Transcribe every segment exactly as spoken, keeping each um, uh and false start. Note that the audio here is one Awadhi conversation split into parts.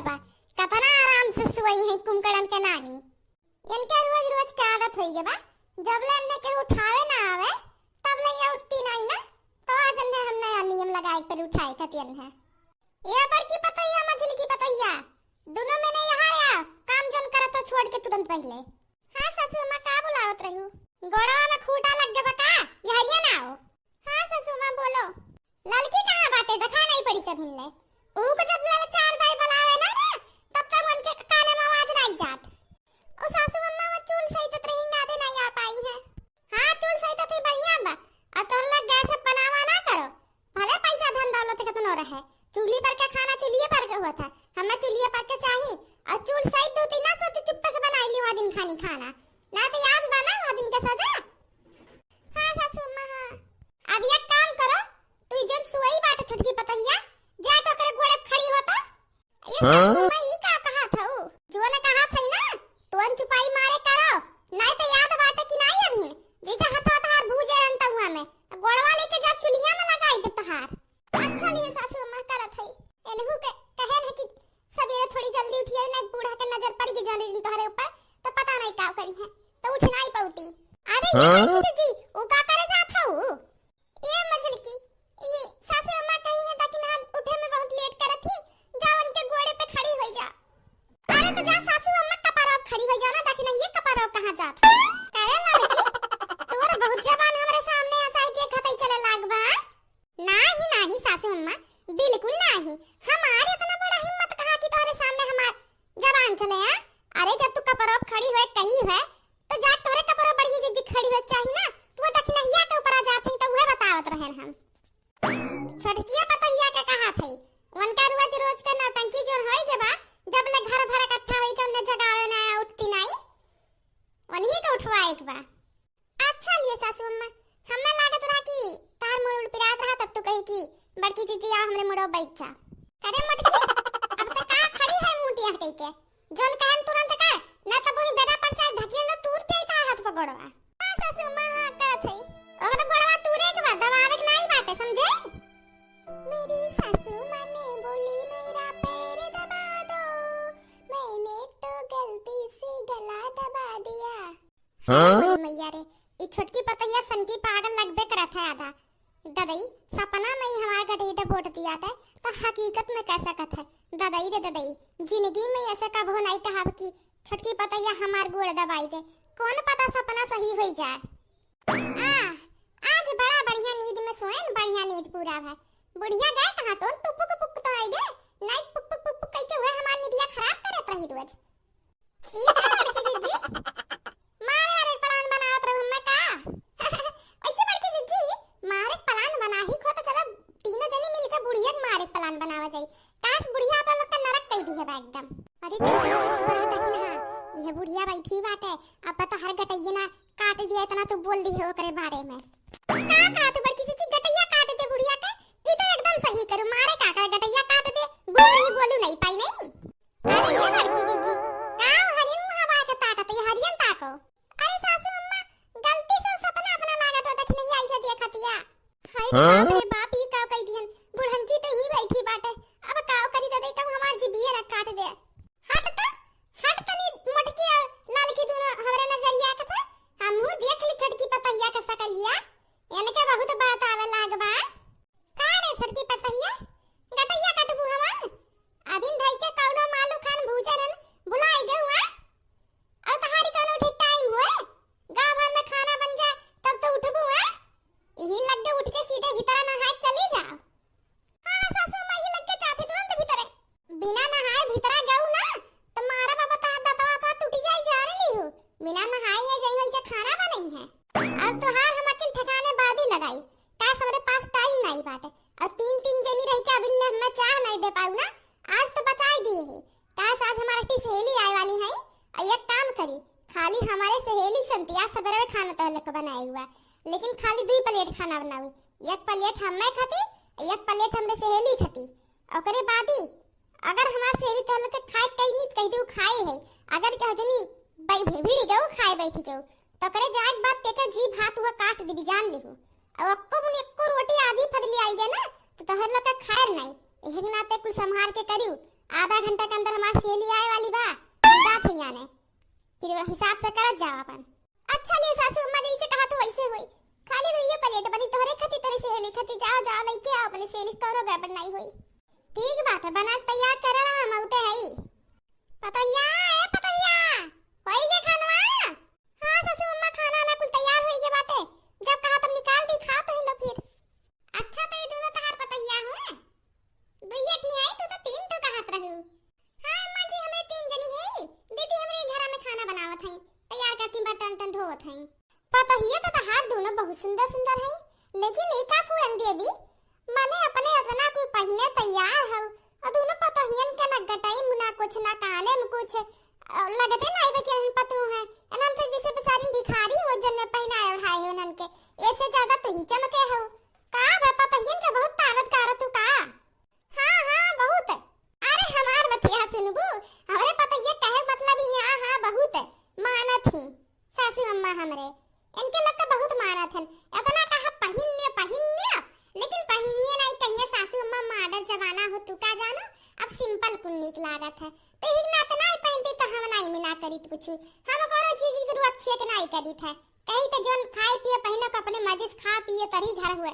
बा, कतना आराम से सोई है कुंभकर्ण के नानी। इनके रोज रोज के आदत होई गए बा, जब ले इन्हें केहू उठावे ना आवे, तब ले ये उठती नहीं ना, तो आज इन्हें हम नया नियम लगाए पर उठाए खातिर इन्हें। ए बड़की पतैया, मझिलकी पतैया, दुनो में ने यहाँ आ, काम जौन करत हो छोड़ के तुरंत पहिले। हाँ सासू अम्मा, का बुलावत रहू? गोड़वा में खूंटा लग गवा का? यहरिया ना आओ। हाँ सासू अम्मा, बोलो। ललकी कहाँ बाटे? देखा नहीं पड़ी सब हिनले। ऊ को जब ललचार दाई बुलावे ना रे, तब तक उनके काने में आवाज नहीं जात। ओ सासू अम्मा, वो चूल सहित रही ना दे नहीं आ पाई है। हाँ, चूल सहित थी बढ़िया बा। अब तोहर लग गैस पे बनावा ना करो, भले पैसा धन दौलत केतनो रहे, चूल्ही पर के खाना चूल्हिए पर के हुआ था। हमें चूल्हिए पर के चाही। और चूल सहित तू तीना सोच चुप्पे से बनाई ली वह दिन खानी खाना, ना तो याद बा ना वह दिन के सजा। हाँ सासू अम्मा, हाँ। अब एक काम करो, तू जौन सोई बाटे छोटकी पतहिया, जा तो ओकरे गोड़े पे खड़ी हो तो। ये हाँ? सासू अम्मा, ई का कहा था ऊ? जौन कहा था ना, तोन चुपाई मारे करो, नहीं तो याद बाटे कि नहीं अभी, जैसे हथवा तहार भूजे रहन तउआ में, गोड़वा लेके जब चुल्हिया में लगाई दे तहार। अच्छा लिए सासू अम्मा, करत है। एनहू के कहे न कि सवेरे थोड़ी जल्दी उठिए, नहीं बूढ़ा के नजर पड़ गई जाने दिन तोहरे ऊपर, तो पता नहीं का करी है, तो उठ नहीं पौती। अरे हाँ? ये दीदी, ऊ का करे जात हऊ? ए मझिलकी, ई सासू अम्मा कही है ताकि ना उठे में बहुत लेट करत ही, जा उनके गोड़े पे खड़ी होई जा। अरे तो जा सासू अम्मा कपार पे खड़ी होई जा ना, ताकि ना ये कपार पे कहाँ जात है। करे लड़की, तोर बहुत जबान हमरे सामने असाई देखत ही चले लाग बा। नाही, नाही सासू अम्मा, बिल्कुल नाही। हमार इतना बड़ा हिम्मत कहाँ कि तोहरे सामने हमार जबान चले, हाँ? अरे जब तू कपार पे खड़ी होए कही है, तो जा तोहरे कपार पे बड़ी जिज्जी खड़ी होए चाही ना, तू दखिनहिया के ऊपर आ जात ही, तो उहे बतावत रहन हम। छोटकिया पतैया के कहा थई, उनका रोज रोज के नौटंकी जोन होई के बा, जब ले घर भर इकट्ठा होई के उन्हें जगावे ना उठती नाई, उन्हीं के उठवाए के बा। अच्छा लिए सासू अम्मा, हमें लागत रहा कि तार मुड़ पिरात रहा, तब तू कही कि बड़की जीजी आओ हमरे मुड़ो बैठ जा। करे मोटकी, अब तो का खड़ी है मुंह टिया कही के? जोन कहन तुरंत कर, न तो वही बेटा पर से ढकिया न तूर जाई तार हाथ पकड़वा। हाँ सासू अम्मा, हाँ करत है। ओकर गोड़वा तूरे के बाद दबावे के नाई बाटे, समझे? मेरी सासू माँ ने बोली मेरा पैर दबा दो, मैंने तो गलती से गला दबा दिया। हाँ? अरे मैया रे, ई छोटकी पतैया सनकी पागल लगबे करत है आधा। ददई, सपना में ही हमार गटई डबोट दिया था, तो हकीकत में कह सकत है। ददई रे ददई, जिंदगी में ऐसा कबो नहीं कहब कि छोटकी पतैया हमार गोड़ दबाई दे। कौन पता सपना सही होई जाए। आ, आज बड़ा बढ़िया नींद में सोएन, बढ़िया नींद पूरा भय। बुढ़िया गए कहाँ टोन, टुपुक पुक तो आई गए, नहीं पुक पुक पुक पुक कह के हुए हमार निदिया खराब करत रही रोज। ई का बड़की जिज्जी? मारे वारे plan बनावत रहू हम्मे का? ऐसे बड़की जिज्जी, मारे plan बना ही खो तो चलो तीनों जनी मिलके बुढ़िया के मारे plan बनावा जाई। काश बुढ़िया आप लोग का नरक कई दी है बा एकदम। अरे चुप रहो, चुप रहो, देखी ना, ये बुढ़िया बैठी बाटे, अब तो हर गटैया ना काट दिया, इतना तू बोल दी है ओकरे बारे में। का कहा तू बड़की जिज्जी, गटैया काट दे बुढ़िया के? ई तो एकदम सही करू, मारे का करे गटैया काट दे, बोल रही बोलू नहीं पाई नहीं। अरे ये बड़की जिज्जी, का हरिन मुँह हवा के ताकत, ये हरियन ताको। अरे सासू अम्मा, गलती से सपना अपना लागत हो, देखी नहीं ऐसे देखतिया। हाय रे हाँ? बाप रे बाप, ई का कह दिहन, बुढ़न जी तो ही बैठी बाटे, अब का करी तो देखम हमार जिबिये ना काट दे। हट तो, हट तनी मोटकी और ललकी दोनों हमरे नजरिया के तो, हमहू देख ली छोटकी पतैया के सकलिया, इनके बहुत बात आवे लाग बा। का रे छोटकी पतैया, गटैया कटबू हमार? अभिन धई के कौनो मालू खान भूजे रहन, भुलाई गऊ, हाँ? और तहारी कौनो ठीक time होए? गाँव भर में खाना बन जाए, तब तो उठबू, हाँ? यही लग के उठ के सीधे भीतरा नहाए चली जाओ। हाँ, सासू माई लग के जाती तुरंत भीतरे। बिना नहाए भीतरा गऊ ना, तो मारा बाबा तहार दतवा तो टूटी जाई, जाने ली हो। बिना नहाए ये जई वैसे खाना बनई है। और तोहार हम अकिल ठिकाने बादी लगाई, का हमरे पास time नहीं बाटे। और तीन तीन जनी रह के अभी ले हमें चाह नहीं दे पाऊ ना, आज तो बचाई दिए है। का आज हमारे टी सहेली आए वाली है, और एक काम करी, खाली हमारे सहेली संतिया सबेरे में खाना तो लोग बनाए हुआ, लेकिन खाली दुई plate खाना बनावी, एक plate हमें खाती, और एक plate हमरे सहेली खाती। ओकरे बादी अगर हमार सहेली तोहर लोग के खाए कही नहीं, कही दे उ खाए है। अगर कह जनी भाई भे-, भिड़ी गऊ, खाए बैठी गऊ, तो करे जाए के बाद तेकर जीभ हाथ हुआ काट देबी, जान लिहू। अब अक्को मुनी एक्को रोटी आधी फजली आई गया ना, तो तोहर लोग के खाए नहीं। एहन नाते कुल संभाल के करियो। आधा घंटा के अंदर हमार सहेली आए वाली बा, हम जात हई आने। फिर वो हिसाब से करत जाओ अपन। अच्छा ले सासू अम्मा, जैसे कहा तो वैसे होई। खाली दुइये प्लेट बनी, तोहरे खती, तोहरे सहेली खती। जाओ, जाओ, लइके आओ अपने सहेली, कौनो गड़बड़ नाई होई। ठीक बात है, बना के तैयार करे रहा, हम आउते हई। पतोहिया, ए पतोहिया, होई गे खानवा? हाँ सासू अम्मा, खाना ना कुल तैयार होई गे बाटे। जब कहा तब निकाल दी, खा तो ही लो फिर। अच्छा, तो ये दोनों तहार पतोहिया हुए? दुइये ठी है, तू तो तीन ठो कहत रहू। हाँ अम्मा जी, हमरे तीन जनी है, दीदी हमरे घरा में खाना बनावत हई, तैयार करती, बर्तन उर्तन धोवत हई। पतोहिया तो तहार दोनों बहुत सुंदर सुंदर है, लेकिन ई का फूलन देवी, माने अपने इतना कुल पहिने तैयार हऊ, और दोनों पतोहियन के ना गटई में ना कुछ, ना काने में कुछ, अ, लगते नाई बा कि इन्हन पतोह है। इन्हन तो जैसे बेचारी भिखारी हो, जन में पहिनाए ओढ़ाए हो इन्हन के, ऐसे ज्यादा तू ही चमके हो। का बा, पतोहियन के बहुत तारत कारत तू का? हाँ, हाँ, बहुत। अरे हमार बतिया सुनबू, हमरे पतोहिया कहे मतलब ही हाँ, हाँ, बहुत मानत ही। सासू अम्मा हमरे, इनके लोग का बहुत मानत हन। इतना कहा पहिन लियो, पहिन लियो, लेकिन पहिनिए नाई कहिए सासू अम्मा, modern जमाना हो तू का जानो, अब simple कुल नीक लागत है। तो एक ना इतना ही पहनती तो हम नाई मिना करीत कुछ। हम कोनो चीज के रुआ check नाई करीत है। कहीं तो जौन खाए पिए पहिनो के अपने मजे से खा पिए तरी घर हुए।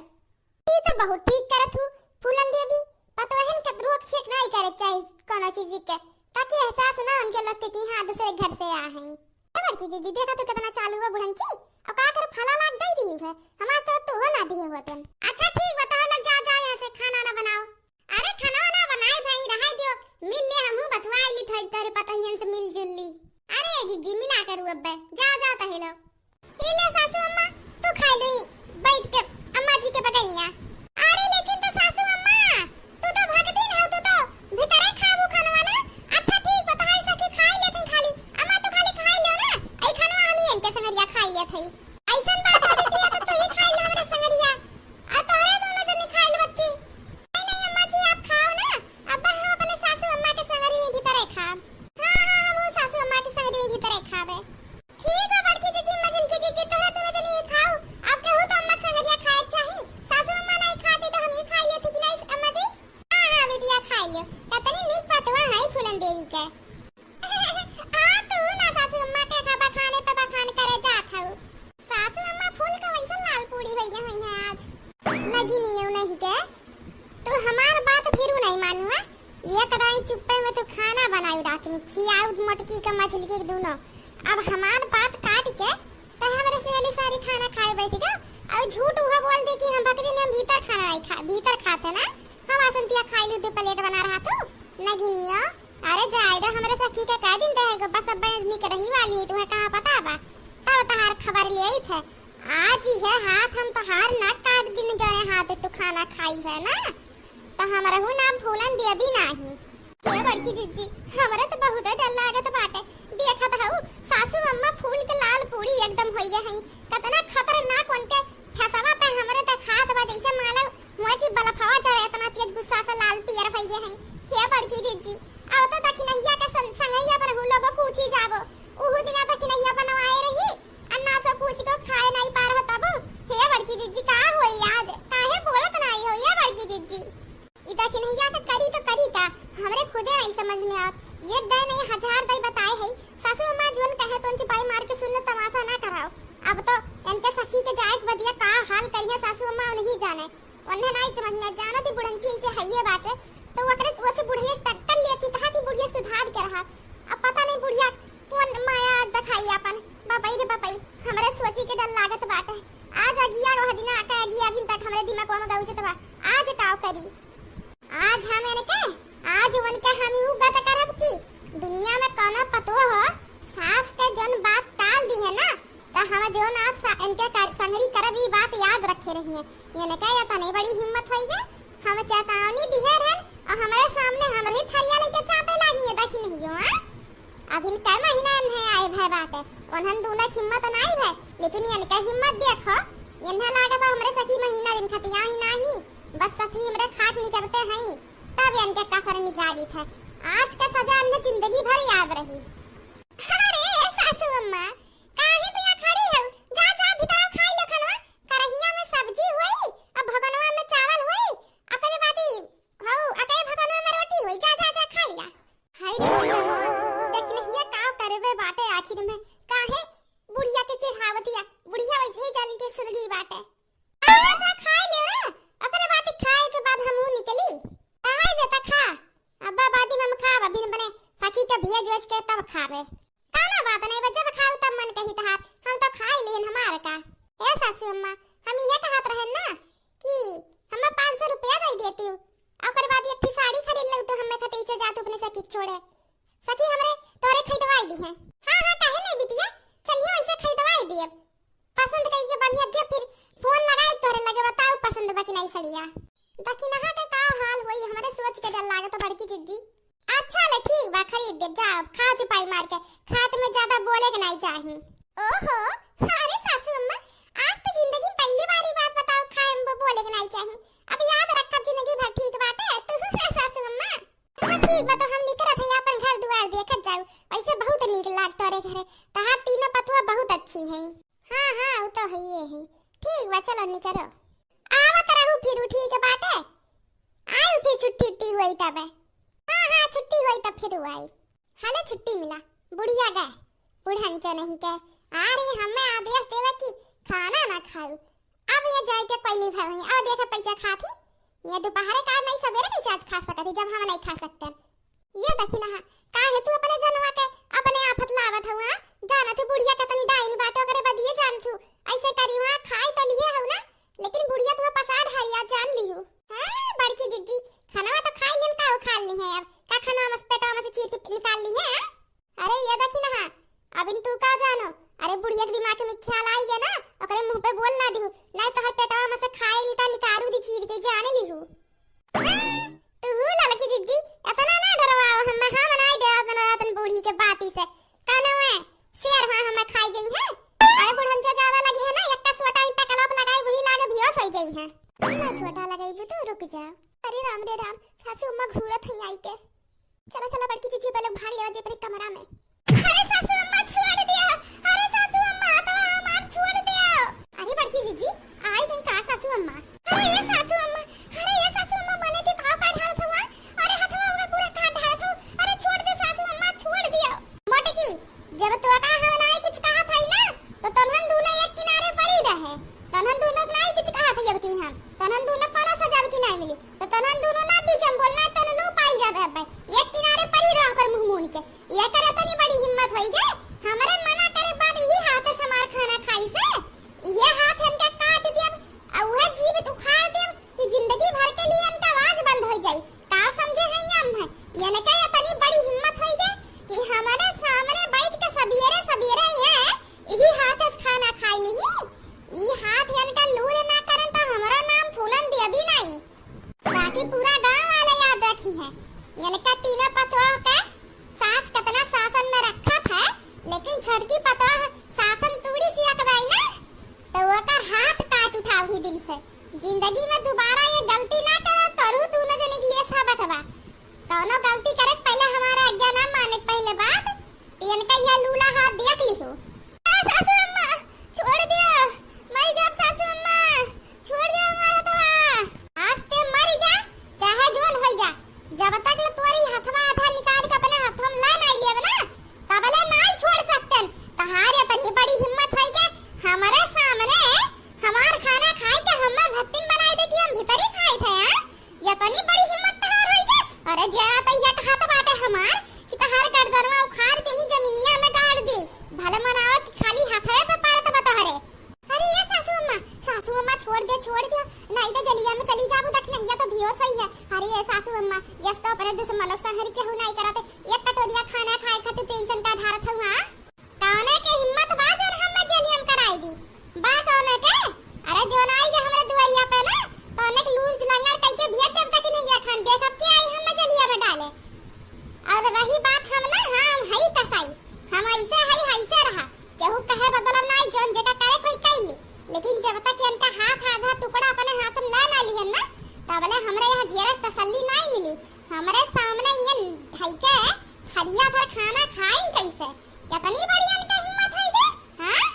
ई तो बहुत ठीक करत हू फूलन देवी, पतोहन के रोक छेक नाई करे के चाही कोनो चीज के, ताकि एहसास ना उनके लोग के कि हाँ दूसरे घर से आ हैं। ए बड़की दीदी, देखा तू कितना चालू बा बुढ़ंची, अब का कर फला लाग दे दी है, हमार तो तू हो ना दिए होतन। अच्छा ठीक बा, तोह लोग जाओ, जाओ यहाँ से खाना ना बनाओ। अरे खाना ना बनाए भाई, रहाई दियो, मिल ले हमहू बतवाई ली थोड़ी तोहरे पतोहियन से मिलजुल ली। अरे जीजी मिला करू अब्बे, जाओ जाओ तहे लोग। ई ले सासू अम्मा, तू खाई ली बैठ के अम्मा जी के बगैया। अरे लेकिन तो सासू अम्मा, तू तो भगदिन हो, तू तो भीतरे खाबू खनवा ना। अच्छा ठीक बा, तोहार सखी खाई लेत हई खाली, अम्मा तू खाली खाई लो ना, ई खनवा हम ही इनके संगरिया खाई लेत हई। ऐसन बात है बिटिया, तो तू ही खाई लो हमरे संगरिया, आ तोहरे दोनों जनी खाई लो बच्ची। नहीं नहीं अम्मा जी आप खाओ ना, अब हम अपने सासू अम्मा के संगरी में भीतरे खाब। हाँ हाँ हम सासू अम्मा के संगरी में भीतरे खाबे। ठीक बा बड़की दीदी, मझिलकी दीदी, तोहरा दोनों जनी ही खाओ। अब केहू तो अम्मा के संगरिया खाए के चाही। सासू अम्मा नहीं खाती तो हम ही खाई लेती कि नहीं अम्मा जी? हाँ, हाँ, बिटिया खाई लियो। कतनी नीक पतोह है फूलन देवी के। आ, तू ना सासू अम्मा के खा बखाने पे बखान करे जात हऊ। सासू अम्मा फूल के वैसन लाल पूड़ी होई गई हुई है आज। नगिनियो नहीं के। तू हमार बात फिरू नहीं मानुआ। एक दाई चुप्पे में तू खाना बनाई रात में, खियाऊ मोटकी के मझिलकी के दूनो। अब हमार बात काट के तै हमरे सहेली सारी खाना खाए बैठ गयो। और झूठ उहे बोल दे कि हम भगदिन हम भीतर खाना नहीं खा, भीतर खाते ना। हम आसन तिया खाई लू, दो प्लेट बना रहा तू। नगिनिया, अरे जाए दो, हमरे सखी के कह दिन देहे गो, बस अब बयां निक रही वाली है, तुम्हें कहाँ पता बा? तब तहार खबर ले आई थे। आज ही है हाथ हम तहार ना काट दिन, जौने हाथ तू खाना खाई है ना, तो हमरहू नाम फूलन देवी नाही। हे बड़की जिज्जी, हमरे तो बहुत डर लागत बाटे। देखत हऊ, सासू अम्मा फूल के लाल पूड़ी एकदम होई गए हैं। कतना खतरनाक उनके फेसवा पे हमरे देखात बा, जैसे मालूम हुआ कि बलफवा जरे इतना तेज गुस्सा से लाल पियर होई गए हैं। हे बड़की जिज्जी, अब तो दखिनहिया के सं-, संगहिया पर हूँ लोगो कूची जाबो। उहू दिना दखिनहिया बनवाए रही, अन्ना से कूच के खाए नहीं पार हो तब। हे बड़की जिज्जी, का होई आज? काहे बोलत नहीं हो, ये बड़की जिज्जी? ई दखिनहिया के करी तो करी का, हमरे खुदे नहीं समझ में आवत। एक दाई नहीं हजार दाई बताए है, सासू अम्मा जोन कहे तोन चिपाई मार के सुन लो, तमाशा ना कराओ। अब तो इनके सखी के जाए के बदिया का हाल करिए सासू अम्मा नहीं जाने, उन्हें नहीं समझ में। जानत ही बुढ़ंची इसे हइये बाटे, तो ओकरे ओसे बुढ़िया से टक्कर लेती, कहा थी बुढ़िया सुधार के रहा। अब पता नहीं बुढ़िया कौन माया दखाई अपन। बापई रे बापई, हमरे सोची के डर लागत बाटे। आज अगिया वह दिन आके अगिया अभी तक हमरे दिमाग में गउजत बा। आज काव करी? आज हम इनके, आज उनके हम यू गत करब कि दुनिया में कौनो पतोह हो, सास के जौन बात टाल दी है ना, तो हम जौन आज सा-, इनके कर-, संगरी करब, ई बात याद रखे रहिए। इनके इतनी बड़ी हिम्मत होई है, हम चेतावनी दिहे रहन और हमारे सामने हमरे थरिया लेके चापे लागी है, दखिनहियो, हाँ? अभिन कै महीना इन्हें आए भय बाटे, उन्हन दूना के हिम्मत नाई भय, लेकिन इनका हिम्मत देखो, इन्हें लागत है हमरे सखी महीना दिन खतिया ही नाही, बस सखी हमरे खाट निकरते हैं, तब इनके कसर निकाली थे। आज का सजा इन्हें जिंदगी भर याद रही। अरे सासू अम्मा, काहे तू यहाँ खड़ी हो? जा, जा, भीतर खाई लो खनवा, करहिया में सब्जी होई, अब भगनवा में चावल होई, ओकरे बाद ई हऊ, अतए भगनवा में रोटी होई, जा, जा, जा, खा लिया। खावे। कौनो बात नहीं बा, जब खाऊ तब मन कही तहार, हम तो खाई लेन हमार का। ए सासू अम्मा, हम ये कहत रहन ना कि हमें पाँच सौ रुपया दे देती, ओकर बाद एक ठे साड़ी खरीद लऊ तो हमें खते से जात अपने सखी के छोड़े। सखी हमरे तोरे खरीदवाई दी है। हाँ, हाँ, काहे नहीं बिटिया, चलिए वैसे खरीदवाई दिए। पसंद कई के बढ़िया दिए, फिर फोन लगाई तोरे लगे, बताऊ पसंद बा कि नहीं सड़िया। दखिनहा के का हाल होई, हमरे सोच के डर लागत बड़की जिज्जी। अच्छा ले ठीक बा, खरीद देब, जाओ खा चुपाई मार के, खात में ज्यादा बोले के नहीं चाही। ओहो, अरे सासू अम्मा, आज तो जिंदगी में पहली बार ई बात बताओ, खाए में बोले के नहीं चाही। अब याद रखब जिंदगी भर, ठीक बाटे, तू ना सासू अम्मा। अच्छा ठीक बा, तो हम निकरत है अपन घर दुआर देखत जाऊ, वैसे बहुत नीक लागत रे घरे, तहार तीनों पतुआ बहुत अच्छी है। हाँ, हाँ, वो तो है ये है। ठीक बा, चलो निकरो। आवत रहू फिर, ठीक बाटे। आयु फिर छुट्टी उट्टी हुई तब। हाँ, हाँ, छुट्टी हुई तब फिर आई। हाले छुट्टी मिला। बुढ़िया गए। बुढ़न जो नहीं गए। आ रही हमें आदेश देवे कि खाना ना खाई। अब ये जाए के पहली भर हुई। अब देखे पैसा खाती। ये दोपहर का नहीं सवेरे कैसे आज खा सकती जब हम नहीं खा सकते। ये देखी ना, काहे तू अपने जनवा के अपने आफत लावत हऊ, हाँ? जाना तू बुढ़िया कतनी डाइन बाटे, ओकरे बदिये जान तू। ऐसे करी, हाँ, खाई तो लिए हऊ ना, लेकिन बुढ़िया तू पसार हरिया जान लिहू। हाँ, बड़की जिज्जी, खानवा तो खाई लेन, का उखाड़ ली है अब? का खानवा में से, पेटवा में से चीर के निकाल ली है, हाँ? अरे ये देखी ना, अब इन तू का जानो? अरे बुढ़िया के दिमाग में ख्याल आई गया ना, ओकरे मुंह पे बोल ना दिहू, नहीं तो हर पेटवा में से खाई ली तो निकालू दी चीर के, जान लिहू। तू ललकी जिज्जी, एतना ना डरवाओ हम्मे, हम नाई डरत ना अपन बूढ़ी के बाती से। कौनो है शेर हुआ हम्मे खाई गई है। अरे बुढ़न से ज्यादा लगी है ना, एक सोटा ईंटा कलप लगाई, वही लागे बेहोश हो गई है। ना सोटा लगाई तू, रुक जा। अरे राम रे राम, सासू अम्मा घूरत है आई के। चला चला बड़की जिज्जी, पहले भाग ले जे अपने कमरा में। अरे सासू अम्मा छोड़ दिया, अरे सासू अम्मा हाथवा हमार छोड़ दिया। अरे बड़की जिज्जी, आई गई का सासू अम्मा? अरे ये सासू अम्मा, अरे ये सासू अम्मा, मने के का का ढालत हवा? अरे हथवा हमरा पूरा काट ढालत हो। अरे छोड़ दे सासू अम्मा, छोड़ दिया। मोटकी, जब तो का हम नाई कुछ कहा था ही ना, तो तनहन दोनों एक किनारे पड़ी रहे। तनहन दोनों के नाई कुछ कहा था अब की हम, तनहन दोनों कोनो सजा अब की नाई मिली। तो तनहन दोनों ना बीच हम बोलना, तनहन नो पाई जाबे अब। एक किनारे पड़ी रह पर मुंह मुन के। ये करे तनी बड़ी हिम्मत होई गे। हमरे मना करे बाद यही हाथ से हमार खाना खाई से। ये हाथ इनका काट देब, आ उहे जीभ उखाड़ देब कि जिंदगी भर के लिए इनका आवाज बंद हो जाई। का समझे हैं ये हम? इनका इतनी बड़ी हिम्मत होई गे कि हमारे सामने बैठ के सबेरे सबेरे ये यही हाथ से खाना खाई ली। ई हाथ इनका लूल ना करन तो हमारा नाम फूलन देवी नहीं। बाकी पूरा गांव वाले याद रखी हैं। इनका तीनों पतोह के सास कितना शासन में रखत है, लेकिन छोटकी पतोह शासन तूड़ी सी अकबाई ना, तो ओकर हाथ काट उठाओ ही दिन से। जिंदगी में दोबारा ये गलती ना करो, तोरू दोनों जने के लिए सबक बा। कौनो गलती करे के पहले हमारा आज्ञा ना माने के पहले बात, तो इनका यह लूला हाथ देख लिहो। ए सासू अम्मा, छोड़ दियो। मर जाब सासू अम्मा, छोड़ दियो हमार हथवा। आज ते मर जा, चाहे जौन होई जा, जब तक ले तोरी हथवा आधा निकाल के अपने हथवा में ला नाई लेब ना, तबले नाई छोड़ सकतन। तहार इतनी बड़ी हिम्मत होई के हमरे सामने हमार खाना खाई के हम्मे भत्तिन बनाई दे कि हम भीतरी खाई थे, हाँ? इतनी बड़ी हिम्मत तहार होई के? अरे जरा तो यह कहत बाटे हमार कि तहार गर्दनवा उखाड़ के ही जमीनिया में गाड़ दी। भले मनावा कि खाली हाथवे पे पारत बा तोहरे। अरे ये सासू अम्मा, सासू अम्मा छोड़ दे, छोड़ दे, नहीं तो जलिया में चली जाबू, दखिनहिया तो बेहोश होई है। अरे ये सासू अम्मा, यस तो अपने दुश्मनों के संग केहू नहीं करते, एक कटोरिया खाना खाए खातिर तो ऐसन का ढारत हूँ, हाँ? कौने के हिम्मत बा जौन हम्मे जेलियम कराई दी? बा कौने के? अरे जौन आई के हमरे दुआरिया पे ना, तो ओने के लूर लंगड़ कई के भेज देब दखिनहिया खान, देखब के आई हम्मे जेलिया में डाले। और रही बात हम ना, हाँ, हम हई कसाई, हम ऐसे हई, ऐसे रहा, केहू कहे बदलब ना आई, जौन जेका करे कोई कई ली, लेकिन जब तक इनका हाथ आधा टुकड़ा अपने हाथ में ला ना लिहन ना, तबले हमरे यहाँ जियरा तसल्ली नहीं मिली। हमरे सामने ये ढई के खड़िया भर खाना खाई कैसे? इतनी बड़ी इनके हिम्मत है ये, हाँ?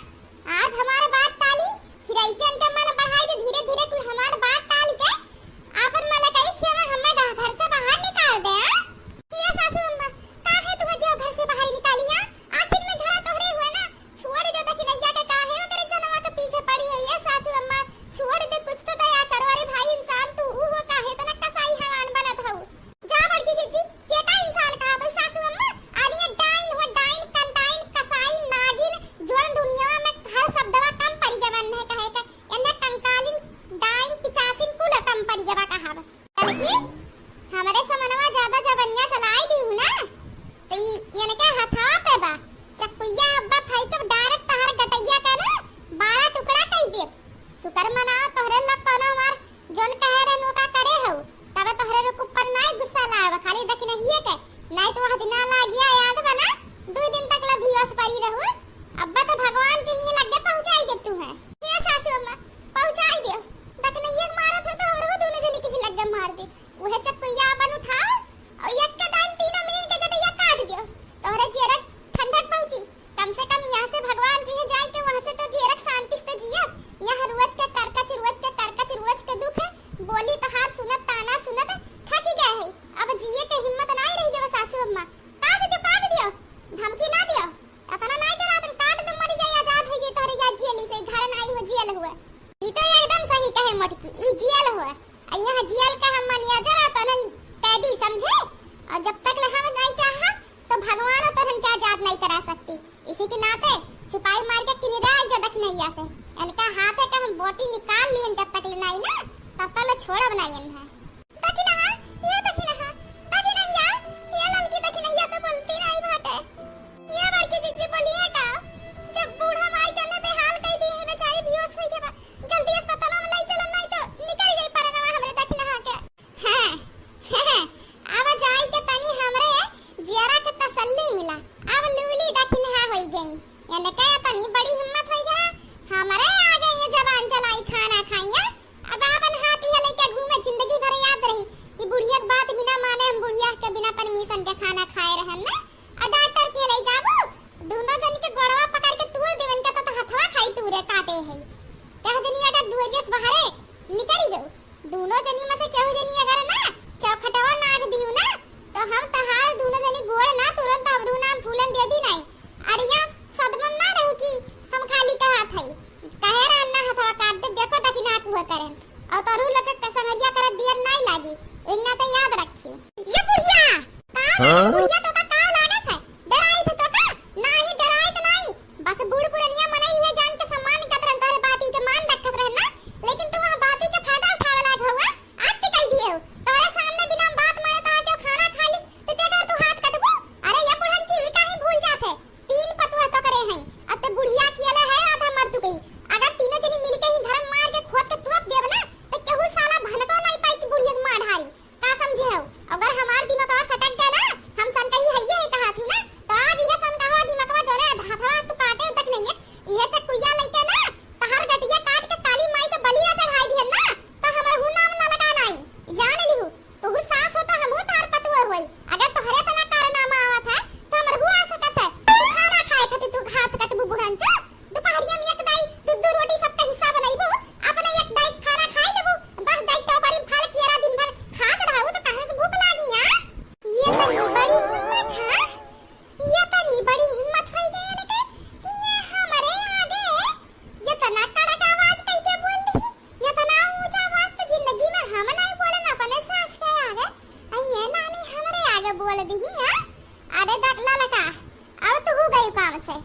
आज हमार बात टाली, फिर ऐसे इनके मन बढ़ाई दे, धीरे धीरे कुल हमार बात टाल के आपन मलकई खेवा हमें गा-, घर से बाहर निकाल दे, हाँ? ये सासू अम्मा, काहे तुम्हें क्यों घर से बाहर निकाली, हाँ? आखिर में घर तोहरे हुए ना, छोड़ दे दखिनहिया के, काहे ओकरे जनवा के पीछे पड़ी हो, ये सासू अम्मा, छोड़ दे, कुछ तो दया करो। अरे भाई इंसान तू हो, काहे इतना कसाई हवान बनत हऊ? जा बड़की जिज्जी, के का इंसान कहा तो सासू अम्मा, अरे ये डाइन हो, डाइन। कर मनाओ, तोहरे लोग कौनो हमार जौन कहे रहन ओका करे हऊ, तबे तोहरे लोग ऊपर नाई गुस्सा लावे, खाली दखिनहिए के, नाई तो वह दिना लागिया याद बना, दुई दिन तक ला बेहोश परी रहू। अब्बा तो भगवान के ही लग्गे पहुँचाई दे तू है। ये सासू अम्मा, पहुँचाई दियो, दखिनहिए के मारत हो तो हमरो दोनों जनी के ही लग्गे मार दे। उहे चपुइया अपन उठाओ और यक्के दाम तीनों मिलिन के गटैया काट दियो। तोहरे जियरक ठंडक पहुँची। कम से कम यहाँ से भगवान के यहाँ जाए के वहाँ से तो जियरक शांति से तो जिया। यहाँ रोज के करकच, रोज के करकच, रोज के दुख है। बोली तोहार सुनत, ताना सुनत थकी गए है। अब जिए के हिम्मत नाई रही गवा सासू अम्मा। काट दियो, काट दियो, धमकी ना दियो। अतना नाई डरातन, काट दो, मरी जाए, आजाद हो जाए तोहरे यहाँ जेली से, घर नाई हो जेल हुए। ई तो एकदम सही कहे मोटकी, ई जेल हुए। आ यहाँ जेल का हम मैनेजर आ तनन कैदी समझे। और जब तक ले हम नहीं चाहा तो भगवान तोहन के आजाद नहीं करा सकती। इसी के नाते सिपाही मार के किनिरा जा दखिनहिया से। इनका हाथ है कि हम बोटी निकाल लिहन जब तक ले नहीं ना, तब तक ले छोड़ब नहीं इन्हें। दखिनहा, ये दखिनहा, दखिनहिया, ये ललकी दखिनहिया तो बोलती नहीं बाटे। ये बड़की जिज्जी बोलिए का, जब बूढ़ा माई के ना बेहाल कई दी है, बेचारी बेहोश होई गवा, जल्दी अस्पताल में लाई चलो, नहीं तो निकल जाई परनवा हमरे दखिनहा के। हाँ, अब जाई के तनी हमरे जियरा के तसल्ली मिला। अब लूली दखिनहा होई गई। इनके तनी बड़ी हिम्मत होई गया, हमरे आगे ये जबान चलाई, खाना खाई है। अब आपन हाथ इहे लइके घूमे, जिंदगी भर याद रही कि बुढ़िया के बात बिना माने हम बुढ़िया के बिना परमिशन के खाना खाए रहन ना। और डॉक्टर के ले जाबू, दोनों जन के गोड़वा पकड़ के तूर देवन के तो, तो हथवा खाई तूरे काटे है। कह जनी अगर दुआरिया से बाहरे निकल गऊ, दोनों जनी में से केहू जनी अगर ना चौखटवा नाग दियो ना, तो हम तहार दोनों जनी गोड़ ना तुरंत हमरू नाम फूलन देबी नहीं। अरे या सदमन ना रहू कि हम खाली का हाथ है। कहे रहन ना हथवा काट दे, देखो ताकि ना कुआ करें। और तोरू लोग के संगरिया करत दियर नहीं लागी, इन्ना तो याद रखियो। ये बुढ़िया, का हाँ? बुढ़िया तो का, का लागत है? डराई थे तो का? नाही डराई तो नाही। बस बूढ़ पुरनिया मनई है जान के सम्मान करत रहन, तोहरे बाती के मान रखत रहन ना, लेकिन तू वहाँ बाती के फायदा उठावे लाग हुआ, आज ते कह दिए हो। तोहरे सामने बिना बात मारे तोहरा केहू खाना खा ली, तो ते कर तू हाथ कटबू? अरे ये बुढ़न जी, ई काहे भूल जात है? तीन पतुआ तो करे हैं, अब ते बुढ़िया कियाला है आधा मर चुकी। अगर तीनों जनी मिलके ही धर्म मार के खोद के तोप देब ना, तो केहू साला भनको नहीं पाई कि बुढ़िया के मार ढारी। का समझे हो? अगर हमार दिमागवा सटक गया ना, हम सन कही है ये कहा थी ना, तो आज ये सन कहा दिमागवा जोरे हथवा तू काटे तक नहीं है, ये चक्कुइया लेके ना, तहार गटिया काट के काली माई के बलिया चढ़ाई दिहन ना, तो हमर हु नाम ना लगा नाई। जान लिहू, तू सास हो तो हमहू तहार पतुआ होई। अगर तोहरे तना कारनामा आवत है, तो हमर हु आ सकत है। तू खाना खाए खातिर तू हाथ कटबू बुढ़न चो। दोपहरिया में एक दाई दू दू रोटी सबका हिस्सा बनइबू, अपने एक दाई खाना खाए लेबू, दस दाई टोकरी में फल कियरा दिन भर खात रहबू तो कहाँ से भूख लागी, हाँ? ये तनी बड़ी हिम्मत है, ये तनी बड़ी हिम्मत होई गई इनके कि ये हमरे आगे ये तना कड़क आवाज कई के बोल दी, ये तना ऊंचा आवाज तो जिंदगी में हम नहीं बोलन अपने सास के आगे, अई ये नानी हमरे आगे बोल दी, हाँ? अरे दक ललका, अब तू हो गई काम से।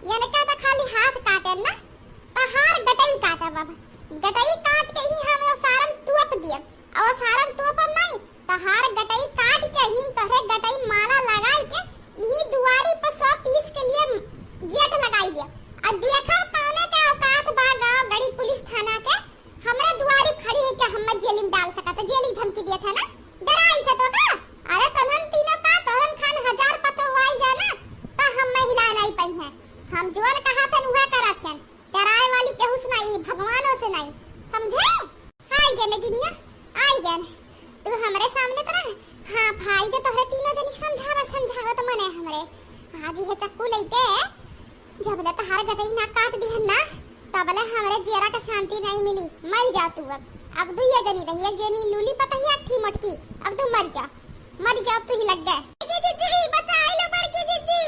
इनका तो खाली हाथ काटे ना, तहार गटई काटब अब। गटई काट के ही हम वो सारन तोप दियब। और सारन तोपब नहीं, तहार गटई काट के ही तोहरे गटई माला लगाई के यही दुआरी पर सौ पीस के लिए गेट लगाई दियब। और देखब कौने के औकात बा गाँव गड़ी पुलिस थाना के, हमरे दुआरी खड़ी है कि हम जेल में डाल सकत है, जेल की धमकी दिए थे ना, डराई थे तो का? अरे तोहन तीनों का, तोहन खान हजार पतोह आई जाना, तो हम महिला नहीं पई हैं। हम जोन कहा थे उहे करत हैं। डराए वाली केहू से नहीं, भगवानों से नहीं, समझे? आई गए ने गिनिया, आई गए ने। तू हमरे सामने तो ना, हाँ भाई के तोहरे तीनों जनी समझावा, समझावा तो मने हमरे। आज ये चक्कू लेके जब ले तहार गटई ना काट दिहन ना, तब ले हमरे जियरा का शांति नहीं मिली। मर जा तू अब। अब दुइये जनी रही, एक जनी लूली पतहिया, एक ठी मोटकी। अब तू मर जा, मर जा, अब तू ही लग गए। बड़की जिज्जी, बचाई लो बड़की जिज्जी।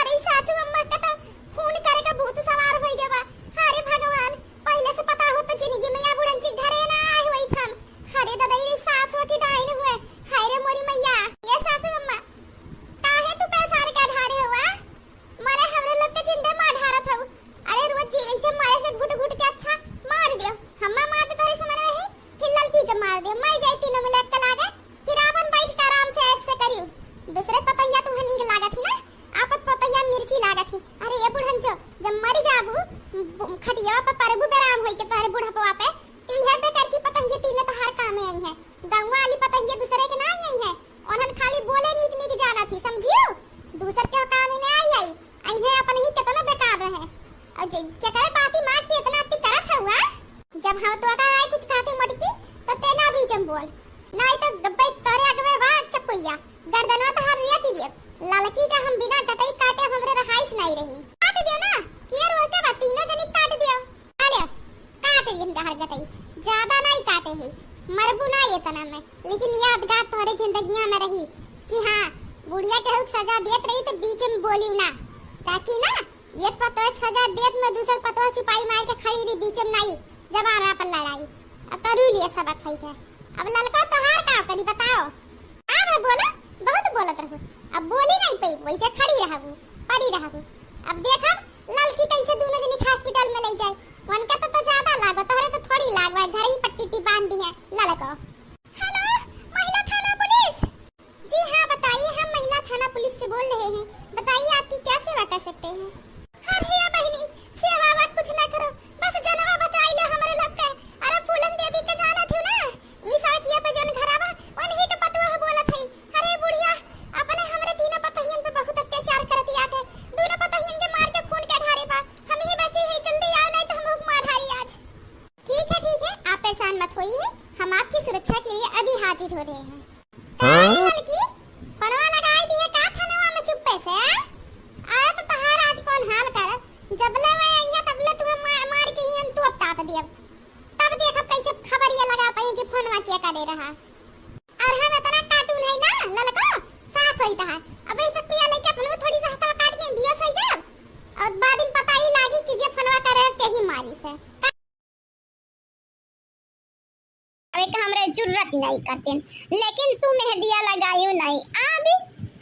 अरे सासू अम्मा का तो खून करे का भूत सवार होई गवा। अरे भगवान, पहले से पता हो तो जिंदगी में या बुढ़न जी घरे ना आए हुई थम। अरे दादा, ये सासू की डाइन हुए। हाय रे मोरी मैया, ये सासू अम्मा, काहे तू पैसा का ढारे हुआ? मारे हमरे लोग के जिंदे मार ढारत हऊ। अरे रोज जी ऐसे मारे से घुट घुट के अच्छा मार दियो। हम्मा मार दे तोरे से मरवे ही, फिर ललकी के मार दियो। मर जाई तीनों मिला के लागे, फिर आपन बैठ के आराम से ऐसे करियो। दूसरे पतैया तुम्हें नीक लागत ही ना, आपत पतैया मिर्ची लागत ही। अरे ये बुढ़न जो, जब मर जाबू, ब-, खटिया पर परबू बेराम होई के तोरे बुढ़पवा पे, तोहरे जिंदगिया में रही कि हाँ, बुढ़िया केहू के सजा देत रही तो बीच में बोली ना, ताकि ना एक पतोह के सजा देत में दूसर पतोह चुपाई मार के खड़ी रही बीच में, नाई जबान पर लड़ाई। अब तो रू लिए सबक होई के। अब ललका तोहार का करी बताओ? अब बोलो, बहुत बोलत रहू, अब बोली नहीं पई, वैसे खड़ी रहबू, पड़ी रहबू। अब देखब ललकी कैसे दोनों जनी के हॉस्पिटल में ले जाए। उनका तो, तो ज्यादा लागो, तोहरे तो थोड़ी लागो, घर ही पट्टी टी बांध दी है ललको। हेलो, महिला थाना पुलिस। जी हाँ, बताइए, हम महिला थाना पुलिस से बोल रहे हैं। बताइए, आपकी क्या सेवा कर सकते हैं? अरे बहिनी, सेवा वेवा कुछ ना करो, बस जनवा बचाई लो हमरे लोग के। अरे फूलन देवी के जानत हो ना, ई सड़किया पे जौन घरा बा, उन्हीं के पतवा बोलत है। अरे बुढ़िया, अपने हमरे तीनों पतहियन पे बहुत अत्याचार करती आटे। दोनों पतहियन के मार के खून के ढारे बा। हम ही बची है, जल्दी आओ, नहीं तो हम लोग मार ढारी आज। ठीक है, ठीक है, आप परेशान मत होइए, हम आपकी सुरक्षा के लिए अभी हाजिर हो रहे हैं। हाँ? काहे लड़की, फोनवा लगाई दिए का थनवा में चुप्पे से, आ? अरे तो तहार आज कौन हाल कर, जबले मैं अइया तबले तुम्हें मार, मार के ही हम तोप ताप दियब। तब देखब कैसे खबरिया लगा पाई कि फोनवा के करे रहा। और हम इतना कार्टून है ना, ललको, सास होई तहार। अब ये चक्किया लेके अपनो थोड़ी सा हथवा काट के बिया सही जाब। और बाद में पता ही लागी कि जे फोनवा करे ते ही मारी से। अबे का हमरे जुर्रत नहीं करते, लेकिन तू मेहदिया लगायू नहीं। अब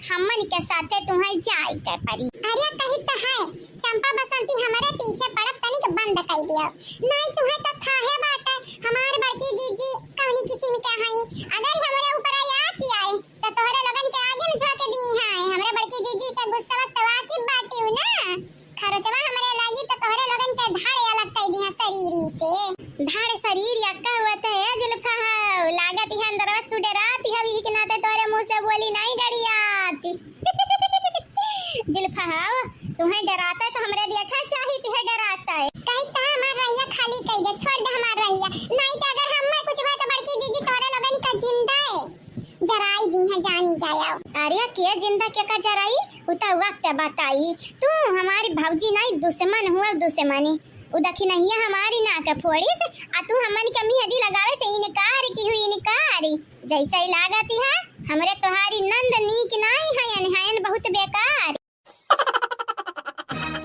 हमन के साथे तुहें जाए के पड़ी। अरे कही तो है, चंपा बसंती हमरे पीछे पड़ब तनिक बंद कर दियो, नहीं तुहें तो थाहे बाटे हमार बड़की जीजी कौनी किस्म के हई। अगर हमरे ऊपर आँच आए तो तोहरे लोगन के आगे में झोंक दी है। हमरे बड़की जीजी के गुस्सा वस्तवा की बाटी ना। खरोचवा हमरे लागी तो तोहरे लोगन के धाड़ अलग कर दिया शरीरी से। धाड़ शरीर यक्का हुआ तो है जुल्फा हो, लागत है अंदरवा से तू डरात है, यही के नाते तोहरे मुंह से बोली नहीं डरियाती। जुल्फा हो, तुम्हें डराता है तो हमरे देखा चाहिए, तुम्हें डराता है। कहीं कहाँ हमार रहिया खाली कर दे, छोड़ दे हमार रहिया, नहीं तो अगर हम कुछ भा तो बड़की जीजी तोहरे लोगन का जिंदा है। जराई दी है, जानी जाया। अरे के जिंदा के का जराई, उ त वक्त बताई। तू हमारी भौजी नहीं, दुश्मन हुआ दुश्मनी। उ दखिनहिया हमारी नाक फोड़िस, आ तू हमन के मेहदी लगावे से इनकार की हुई इनकार। जैसे ही लागत है, हमरे तोहारी नंद नीक नहीं है, अनहायन बहुत बेकार।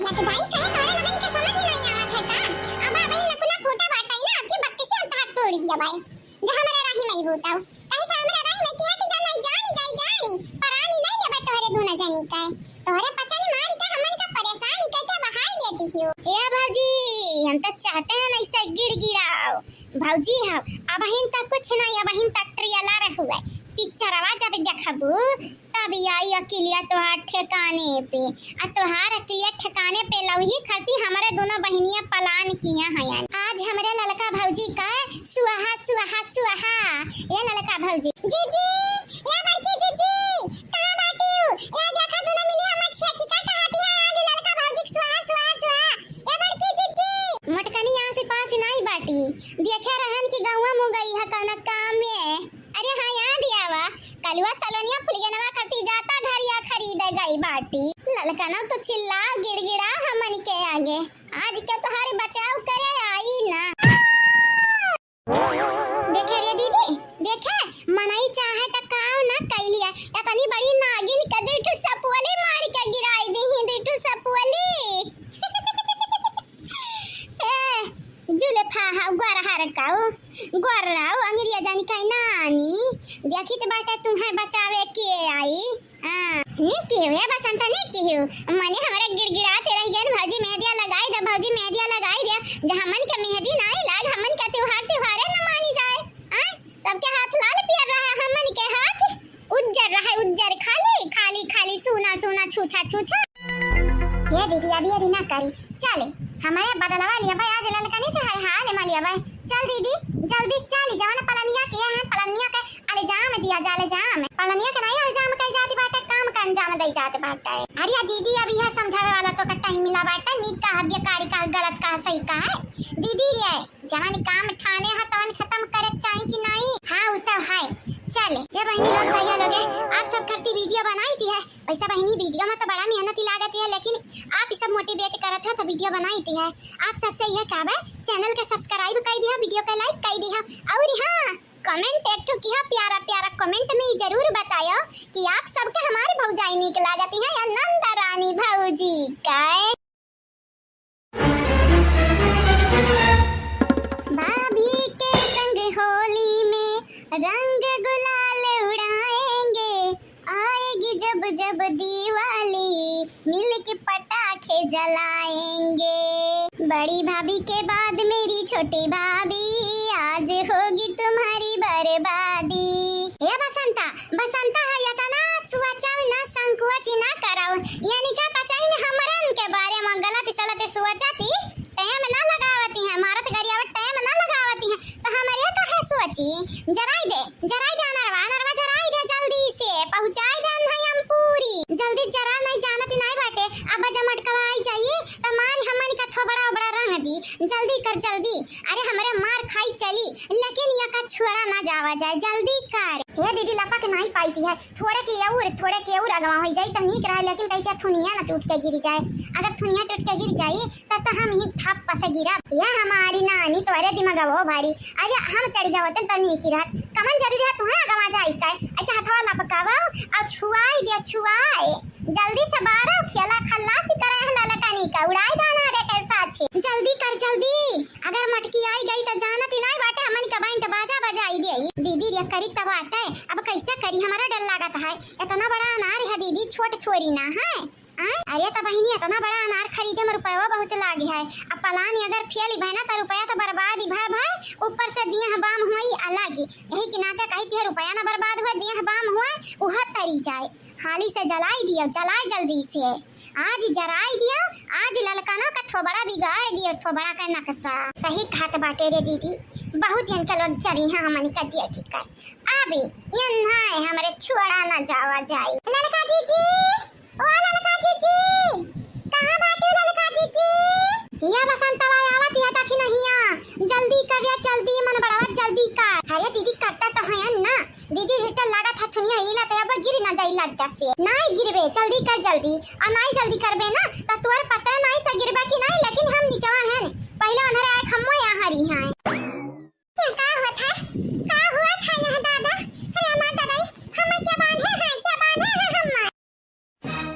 या तो भाई कहे तोहरे लोगन के समझ ही नहीं आवत है का? अब अबही नकुना फूटा बाटा ही ना, आपके बक्के से अंतहार तोड़ दिया भाई। जो हमरे राही नहीं बूताऊ। कहीं तो हमरे राही में किहा कि जाना जानी जाई जानी, परानी ले लेबे तोहरे दूना जानी का। तोहरे पचन मारी का हमन का परेशानी कह के बहाई देती हो। ए भौजी, हम तो चाहते हैं ना ऐसे गिड़गिड़ाओ। भौजी हो, अबहिन तक कुछ नहीं, अबहिन तक ट्रियलर हुए। पिक्चरवा जब देखबू, तब आई अकिलिया तोहार ठिकाने पे, आ तोहार अकिलिया ठिकाने पे लौही खाती हमरे दोनों बहिनिया पलान किया हयन। आज हमरे ललका भौजी का स्वाहा, स्वाहा, स्वाहा। ए ललका भौजी। जीजी, ए बड़की जीजी, कहाँ बाटिउ? ए देखा दोनों मिली हमर छेकी का कहती है, आज ललका भौजी के स्वाहा, स्वाहा, स्वाहा। ए बड़की जीजी। मोटकनी यहाँ से पास नहीं बाटी, देखे रहन कि गौवा मुँह गई है कौन काम में। अरे हाँ, याद आवा, कलुआ सलोनिया फुलगेनवा खाती जाता धरिया खरीदे गई बाटी। ललकनव तो चिल्लाओ, गिड़गिड़ाओ हमन के आगे, आज के तोहारे बचाव करे आई ना। देखे रे दीदी, देखे, मनई चाहे त काव ना कई लिया, इतनी बड़ी नागिन के दुई ठो सपुअली मार के गिराई दी, दुई ठो सपुअली। ए, जुल्फा हा, गोरहर काऊ, गोर्राऊ, अंग्रेजन का नानी, देखी तो बाटे तुम्हें बचावे के आई। हाँ, नीक केहू है बसंता, नीक केहू। मने हमरा गिड़गिड़ाते रह गए, भौजी मेहदिया लगाई दे, भौजी मेहदिया लगाई दे। जहाँ मन के मेहदी नाई लाग, हमन के त्योहार, त्योहारे न मानी जाए। आय, सबके हाथ लाल पियर रहे, हमन के हाथ उज्जर रहे, उज्जर खाली, खाली, खाली, सूना, सूना, छूछा, छूछा। ये दीदी, अभी अभी ना करी, चले, हमारे बदलवा लिया भाई, आज ललकनी से है हाल मा लिया भाई। चल दीदी, जल्दी चल, जवन पलनिया के है, पलनिया के अलिजाम दिया जा, अलिजाम। पलनिया के नहीं अलिजाम कही जाती बाटे, काम का अंजाम दई जात बाटे। अरे दीदी, अब यह समझावे वाला तो का टाइम मिला बाटे, नीक का, बेकारी का, गलत का, सही का है। दीदी रे, जवन काम ठाने है तवन खत्म करे के चाही कि नहीं? हाँ, उ तो है। चल, ये बहिनी लोग, भैया लोग, आप सब खातिर वीडियो बनाई थी है। वैसे बहिनी, वीडियो में तो बड़ा मेहनत ही लागत है, लेकिन आप ही सब मोटिवेट करत हो तो वीडियो बनाई थी है। आप सबसे यह कहबे, चैनल के सब्सक्राइब कर दिया, वीडियो के लाइक कर दिया। और हाँ, Comment एक ठो किहा प्यारा प्यारा comment में जरूर बतायो कि आप सबके हमारी भौजाई नीक लागत है या नंद रानी भौजी का। भाभी के संग होली में रंग गुलाल उड़ाएंगे, आएगी जब जब दिवाली, मिलके पटाखे जलाएंगे। बड़ी भाभी के बाद मेरी छोटी भाभी, आज होगी तुम्हारी बर्बादी। ए बसंता, बसंता है, इतना सोचव ना, संकोच ना करव। यानी का पचाइन हमरन के बारे में गलत सलत सोचती, time ना लगावती है, मारत गरियावत time ना लगावती है, तो हमरे काहे सोची? जराई दे, जराई दे अनरवा, अनरवा जराई दे जल्दी से, पहुँचाई दे हम पूरी। जल्दी जरा, नहीं जानत नहीं बाटे, अब जब मटकवा आई जाई, तो मारी हमन का थोबड़ा ओबड़ा रंग दी। जल्दी कर, जल्दी। अरे हमरे मार खाई चली, लेकिन यका छुअरा ना जावा जाए, जल्दी कर। हे दीदी, लपक नहीं पाईती है, थोड़े के और, थोड़े के और अगवा होई जाई तो नीक रहे, लेकिन कही के थुनिया ना टूट के गिर जाए। अगर थुनिया टूट के गिर जाई, तब तो हम ही थप से गिरब। या हमारी नानी, तोहरे दिमागवा भारी। अरे हम चढ़ जावतन तो नीक ही रहत। कमन जरूरी है तुहे अगवा जाई का? अच्छा हथवा लपकावा और छुआई दे, छुआए। जल्दी से बारह खेला खल्लासी करे है ललकनी का, उड़ाई दाना रे के साथी। जल्दी कर जल्दी, अगर मटकी आई गई तो जानत ही नहीं बाटे, हमन का बैंड बाजा बजाई दे। दीदी रे करी तब बाटे, अब कैसे करी, हमारा डर लागत है। इतना बड़ा अनार है दीदी, छोट थोड़ी ना है। आय, अरे त बहिनी, इतना बड़ा अनार खरीदे में रुपया बहुत लागे है। अब पलानी अगर फेल भय ना, त रुपया त बर्बाद ही भय भय, ऊपर से दिए बाम हुई अलग। यही के नाते कही थी, रुपया ना बर्बाद हुआ, दिए बाम हुआ, उह तरी जाए। हाली से जलाई दियो, जलाई जल्दी से। आज जराई दियो, आज ललकनो का थोबड़ा बिगाड़ दियो, थोबड़ा का नक्शा। सही कहत बाटे रे दीदी, बहुत इनके लोग जरी हैं हमनी का दिया की कर। अभी ये ना हमरे छुअड़ा ना जावा जाई। ललका जीजी, ओ ललका जीजी, कहाँ बाटे ललका जीजी? हिया बसंतवा आवत हिया, देखी ना हिया, जल्दी कर या जल्दी, मन बड़वा जल्दी कर। अरे दीदी, करता तो है ना दीदी, हिटर लागत है थुनिया हिला तो अब गिर ना जाई लग से। नाई गिरबे, जल्दी कर जल्दी, और नाई जल्दी करबे ना तो तोर पता नाई तो गिरबे कि नाई, लेकिन हम निचवा हैं, पहले उन्हरे आए खम्मो यहाँ हरी हैं। का होत है, का होत है यह दादा? अरे हमार दादा, हमें क्या बांधे हैं, क्या बांधे हैं हमार?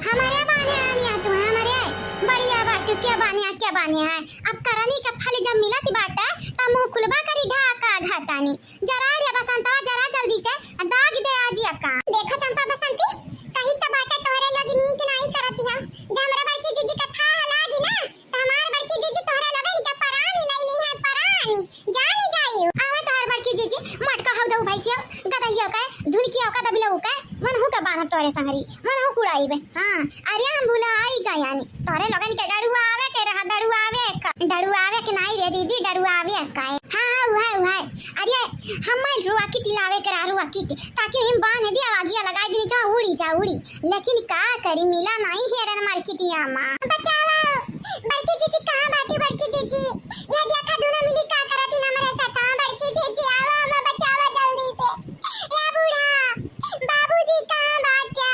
हमारे बाने आनिया तू है, हमारे बढ़िया बाटू, क्या बानिया, क्या बानिया है। अब करनी का फल जब मिलत बाटे, तब मुँह खुलबा करी ढाका घातानी। जरा रे बसंतवा, जरा जल्दी से दाग दे आजी अक्का। देखो चंपा बसंती, कही तो बाटे तोहरे लोग नीक नाई करती है। जब हमरा बड़की जीजी का थाह लागी ना, तो हमार बड़की जीजी तोहरे लोगन के परानी लई ली है, परानी। जानी जाई। आवा तोहर बड़की जीजी, मटका हौ दऊ भैंसिया, गदहिया का, धुनकिया का, दबिलऊ का, मनहू का बांधब तोहरे संगरी, मनहू कुड़ाई बे। हाँ, अरे हम भुला आई का यानी, तोहरे लोगन के डरुआ आवे के रहा, डरुआ आवे का, डरुआ आवे के नाई रे दीदी, डरुआ आवे का। हाँ, हाँ, उहे, उहे। अरे हमार rocket लावे के रहा, rocket, ताकि हम बांध दिया, आगिया लगाई दी, जा उड़ी, जा उड़ी। लेकिन का करी, मिला नाई हेरन मार्केटिया मा। बचावा, बड़की जीजी कहाँ बाटी, बड़की जीजी? ये देखा दोनों मिली का करत ही हमरे साथ, हाँ, बड़की जीजी, आवा, हमें बचावा जल्दी से। ए बूढ़ा, बाबूजी कहाँ बाटे?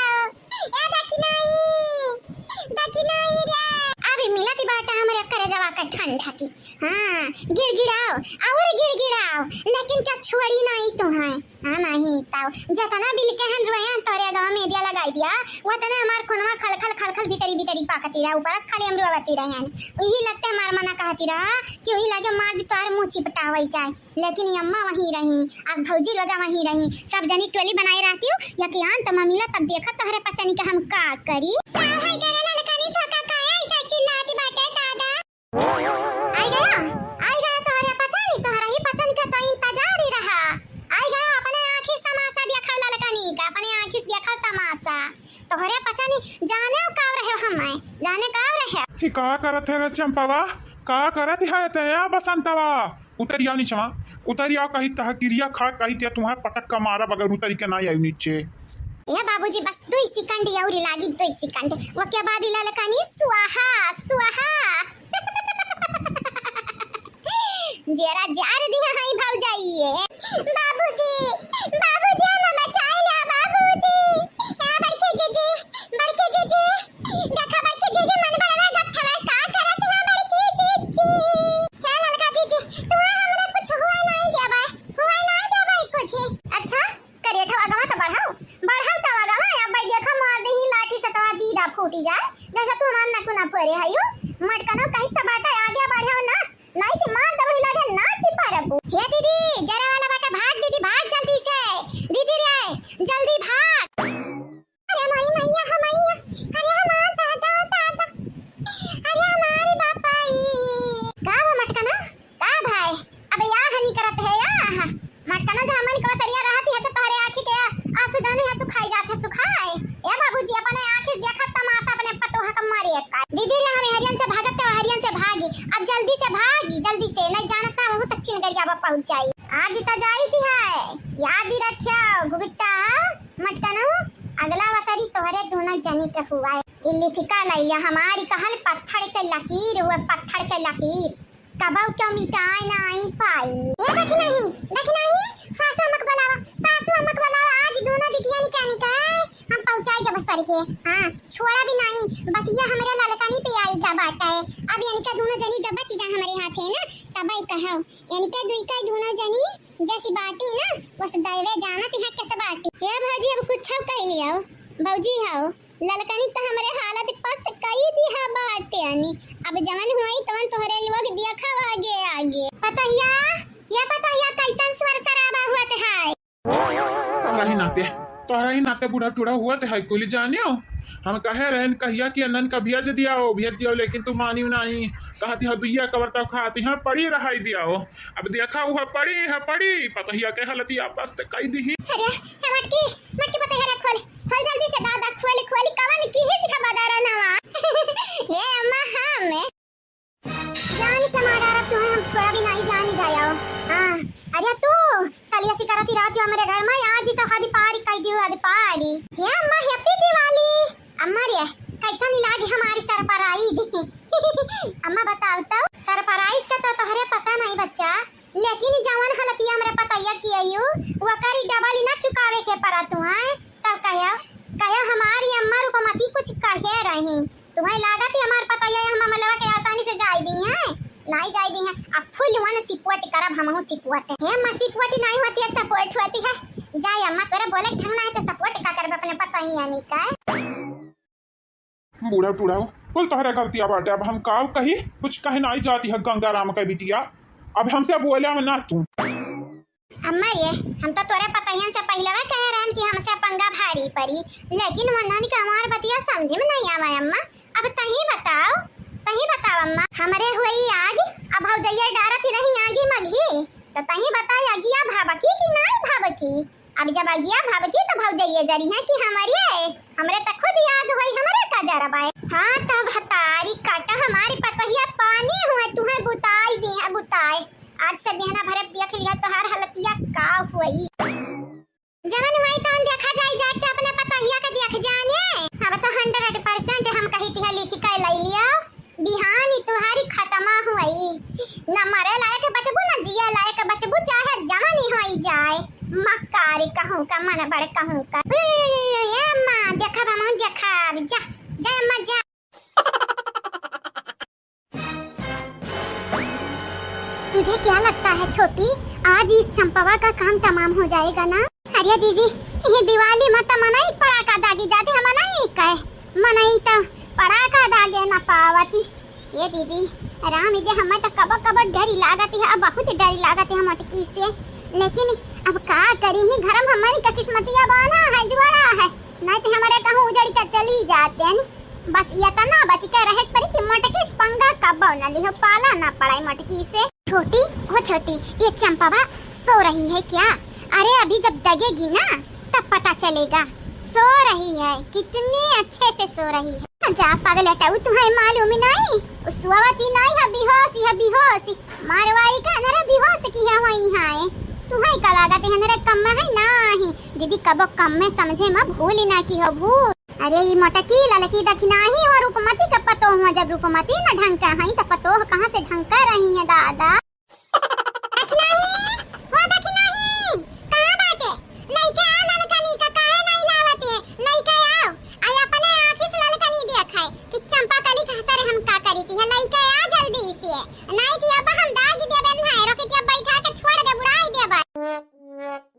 ए दखिनाई, दखिनाई रे। अभी मिलत ही बाटा हमरे करेजवा का ठंडा की। हाँ, गिड़गिड़ाओ, और गिड़गिड़ाओ, लेकिन क्या छोड़ी नाई तुहैं। हाँ, नाहीं, ताऊ, जतना बिल के हन रोए हन, तोरे अगवा में दिया लगाई दिया, वतने हमार खुनवा खलखल, खलखल भीतरी, भीतरी पाकती रहा, ऊपर से खाली हम रोवती रहे हन। वही लगते हमार मना कहती रहा कि वही लगे मार दी, तोहर मुँह चिपटावल जाए। लेकिन ये अम्मा वहीं रही, अब भौजी लोगा वहीं रही, सब जनी टोली बनाए रहती हूँ, या कि आन त ममिला तब देखत तोहरे पचनी के हम का करी। का है करे ललकनी, तो का काहे ऐसा चिल्लाती बाटे दादा? आई गया, आई गया तोहरे पचनी, तोहरे ही पचन के तो इंतजार ही रहा। आई गया, अपने आँखी से तमाशा देखल ललकनी का, अपने आँखी से देखल तमाशा। तोहरे पचनी जाने का रहे हमें, जाने का रहे। ही का करत है रे चंपवा, का करत है ते या बसंतवा? उतरिया निचवा, उतरिया कही तह किरिया खा कही ते तुम्हें पटक का मारा बगैर उतरी के ना आई नीचे। ए बाबूजी, बस दो second अउरी लागी, दो second। वके बाद ही ललकनी स्वाहा, स्वाहा। जेरा जार दिया हई भौजाइए। बाबूजी, बाबूजी, हम बचाई ला बाबूजी। ए बड़की जीजी, बड़की जीजी, देखा बड़की जीजी, मन बड़वा गठवा का करत है बड़की जीजी। हे ललका जीजी, तू हमरा कुछ हुआ नहीं देबे, हुआ नहीं देबे, कुछ जा, जैसे तू हमार नकुना फोरे हयू, मटकनो कहीं त बाटा आगे बढ़ाओ ना, नहीं तो मार दबही लगे नाची परबू। हे दीदी, जरे वाला बाटा भाग दीदी, भाग जल्दी से, दीदी रे, जल्दी भाग। अरे माई, मैया, हो मैया, अरे हमार दादा, दादा, अरे हमारी बापाई। का वो मटकना? का भाई, अब या हनी करत है या? मटकना जहाँ मन को सरिया रहत है तो तोहरे आँखी के आंसू जाने है सुखाई जात है सुखाए। ए बाबूजी, अपने आँखी से देखत तमाशा अपने पतोह का मारे का। दीदी रे, हम हरियन से भागत तो हरियन से भागी। अब जल्दी से भागी, जल्दी से, नहीं जानत ना वहू तक चिनगरिया बा पहुँच जाई। आज तो जाई थी है, याद ही रखियो गुबिट्टा, मटकनू, अगला वसरी तोहरे दोनों जनी के हुआ है। ई लिखिका लैया हमारी कहल पत्थर के लकीर हुए, पत्थर के लकीर। कबहु क्यों मिटाए ना आई पाई। ए देख नहीं, देख नहीं, सासू अम्मा के बुलावा, सासू अम्मा के बुलावा, आज दोनों बिटिया निकाल निकाल हम पहुँचाई देब सर के। हाँ, छोड़ा भी नहीं, बतिया हमरे ललकनी पे आई गा बाटा है। अब इनका दोनों जनी जब बच जा हमरे हाथे ना, तब ही कहो, इनका दुई का दोनों जनी जैसी बाटी ना, बस दैवे जानत है कैसे बाटी। ए भौजी, अब कुछ कह लियो, भौजी हो, ललकनी त हमरे हालत पस्त कई दिहा बाटे अनी। अब जवन हुई तवन तोहरे लोग देखब आगे आगे। पतोहिया, ये पतोहिया कैसन स्वर सराबा हुअत है? तोहरा ही नाते, तोहरा ही नाते बूढ़ा टूढ़ा हुअत है कुल जानियो। हम कहे रहन कहिया कि अनन का भेज दियाओ, भेज दियाओ, लेकिन तू मानियो नहीं। कहती है बिया कबर तक खाती है पड़ी रहाई दियाओ। अब देखा हुआ पड़ी है पड़ी, पतोहिया के हालतिया पस्त कई दिही। अरे, हे मटकी, मटकी पतोहिया रे खोल, खोल जल्दी से दादा, खोल, खोल, कवन की है सिखा बदारा नवा। ये अम्मा, हाँ, मैं जान से मारा रहा तुम्हें, हम छोड़ा भी नहीं जान जाओ। हाँ, अरे तू, कलिया सी करती रहती हो मेरे घर में, आज ही तो हद पारी कह दी, हद पारी। हे अम्मा, happy दिवाली। अम्मा रे, कैसा नहीं लागे हमारी surprise? अम्मा बताओ तो, surprise का तो तोहरे पता नहीं बच्चा, लेकिन जवन हालतिया हमरे पतैया की आयु, वकर double ही ना चुकावे के पड़ा तू है। तब कहो, कहो हमारी अम्मा रूपमती कुछ कहे रही, तुम्हें लागत ही हमार पतैया हम ममलवा के आसानी से जाए दी हैं? नहीं जाए दी हैं। अब full one support करब, हमहू support। हे अम्मा, support नहीं होती है, support होती है। जाए अम्मा, तोरे बोले ढंग ना है तो support का करब अपने पतैया नहीं का। बूढ़ा टूढ़ा, कुल तोहरे गलतिया बाटे। अब हम काव कही, कुछ कहे नाई जाती है गंगाराम का बिटिया। अब हमसे बोला ना तू। अम्मा ये, हम तो तोरे पतोहियन से पहिलवा कहे रहन कि हमसे पंगा भारी परी, लेकिन वन्हन के हमार बतिया समझ में नहीं आवे अम्मा। अब तही बताओ, तही बताओ अम्मा, हमरे हुई आग, अब भौजैया डारत रही आगी मघी, तो तही बताई अगिया भावकी कि नाई भावकी? अब जब अगिया भभकी तो भौजैये जरी हैं कि हमरे, हमरे त खुद याद होई, हमरे का जरब आए। हाँ, तो भतारी काटा हमारी पतोहिया पानी हुए, तुहें बुताई दी है बुताए। आज से बिहना भरे देख लिया तोहार हालतिया का होई। जवन होई तवन देखा जाई, जाके अपने पतोहिया के देख जाने। अब तो hundred percent हम कही तिहा लिखी के लई लियो। बिहान ई तुहारी खतमा हुई। न मरे लायक बचबू, न जिए लायक बचबू, चाहे जवानी होई जाए। मक्कारी कहूँ का, मन बड़ कहूँ का। ए अम्मा, देखब हमहूँ देखब। जा, जा अम्मा, जा। तुझे क्या लगता है छोटी, आज इस चंपवा का काम तमाम हो जाएगा ना? अरे दीदी, ये दिवाली में तो मनई पड़ाका दागी जाते, हम मनई कहे, मनई तो पड़ाका दागे न पावती। ये दीदी, राम इजे हमें तो कबो कबो डरी लागत है, बहुत डरी लागत है मटकी से। लेकिन अब का करी, ही घर में हमारी का किस्मतिया बाना है, जुआड़ा है, नहीं तो हमारे कहूँ उजड़ के चली जाते हैं। बस इतना बच के रहे परी कि मटकी से पंगा कबो न लिहो, पाला न पड़े मटकी से। छोटी, ओ छोटी, ये चंपावा सो रही है क्या? अरे अभी जब दगेगी ना तब पता चलेगा। सो रही है, कितनी अच्छे से सो रही है। जा पगलेटऊ, तुम्हें मालूम ही नहीं, उ सोवती नहीं है, बेहोश है, बेहोश। मारवाड़ी का नरे बेहोश की है वही है। तुम्हें का लागत है नरे कम में है ना ही। दीदी कबो कम में समझे में भूल ही ना की हो भूल। अरे ई मोटकी ललकी दखिनाही हो रूपमती के पतोह हुआ, जब रूपमती न ढंग के हई त पतोह कहाँ से ढंग के रही है दादा। दखिनाही, हो दखिनाही, कहाँ बाटे? लइके आ ललकनी का, काहे नहीं लावत है? लइके आओ, आई अपने आँखी से ललकनी देखाए कि चंपा कली का असर हम का करी थी। लइके आ जल्दी से, नहीं कि अब हम दाग देबे ना, रोके के बैठा के छोड़ दे, बुड़ाई देबे।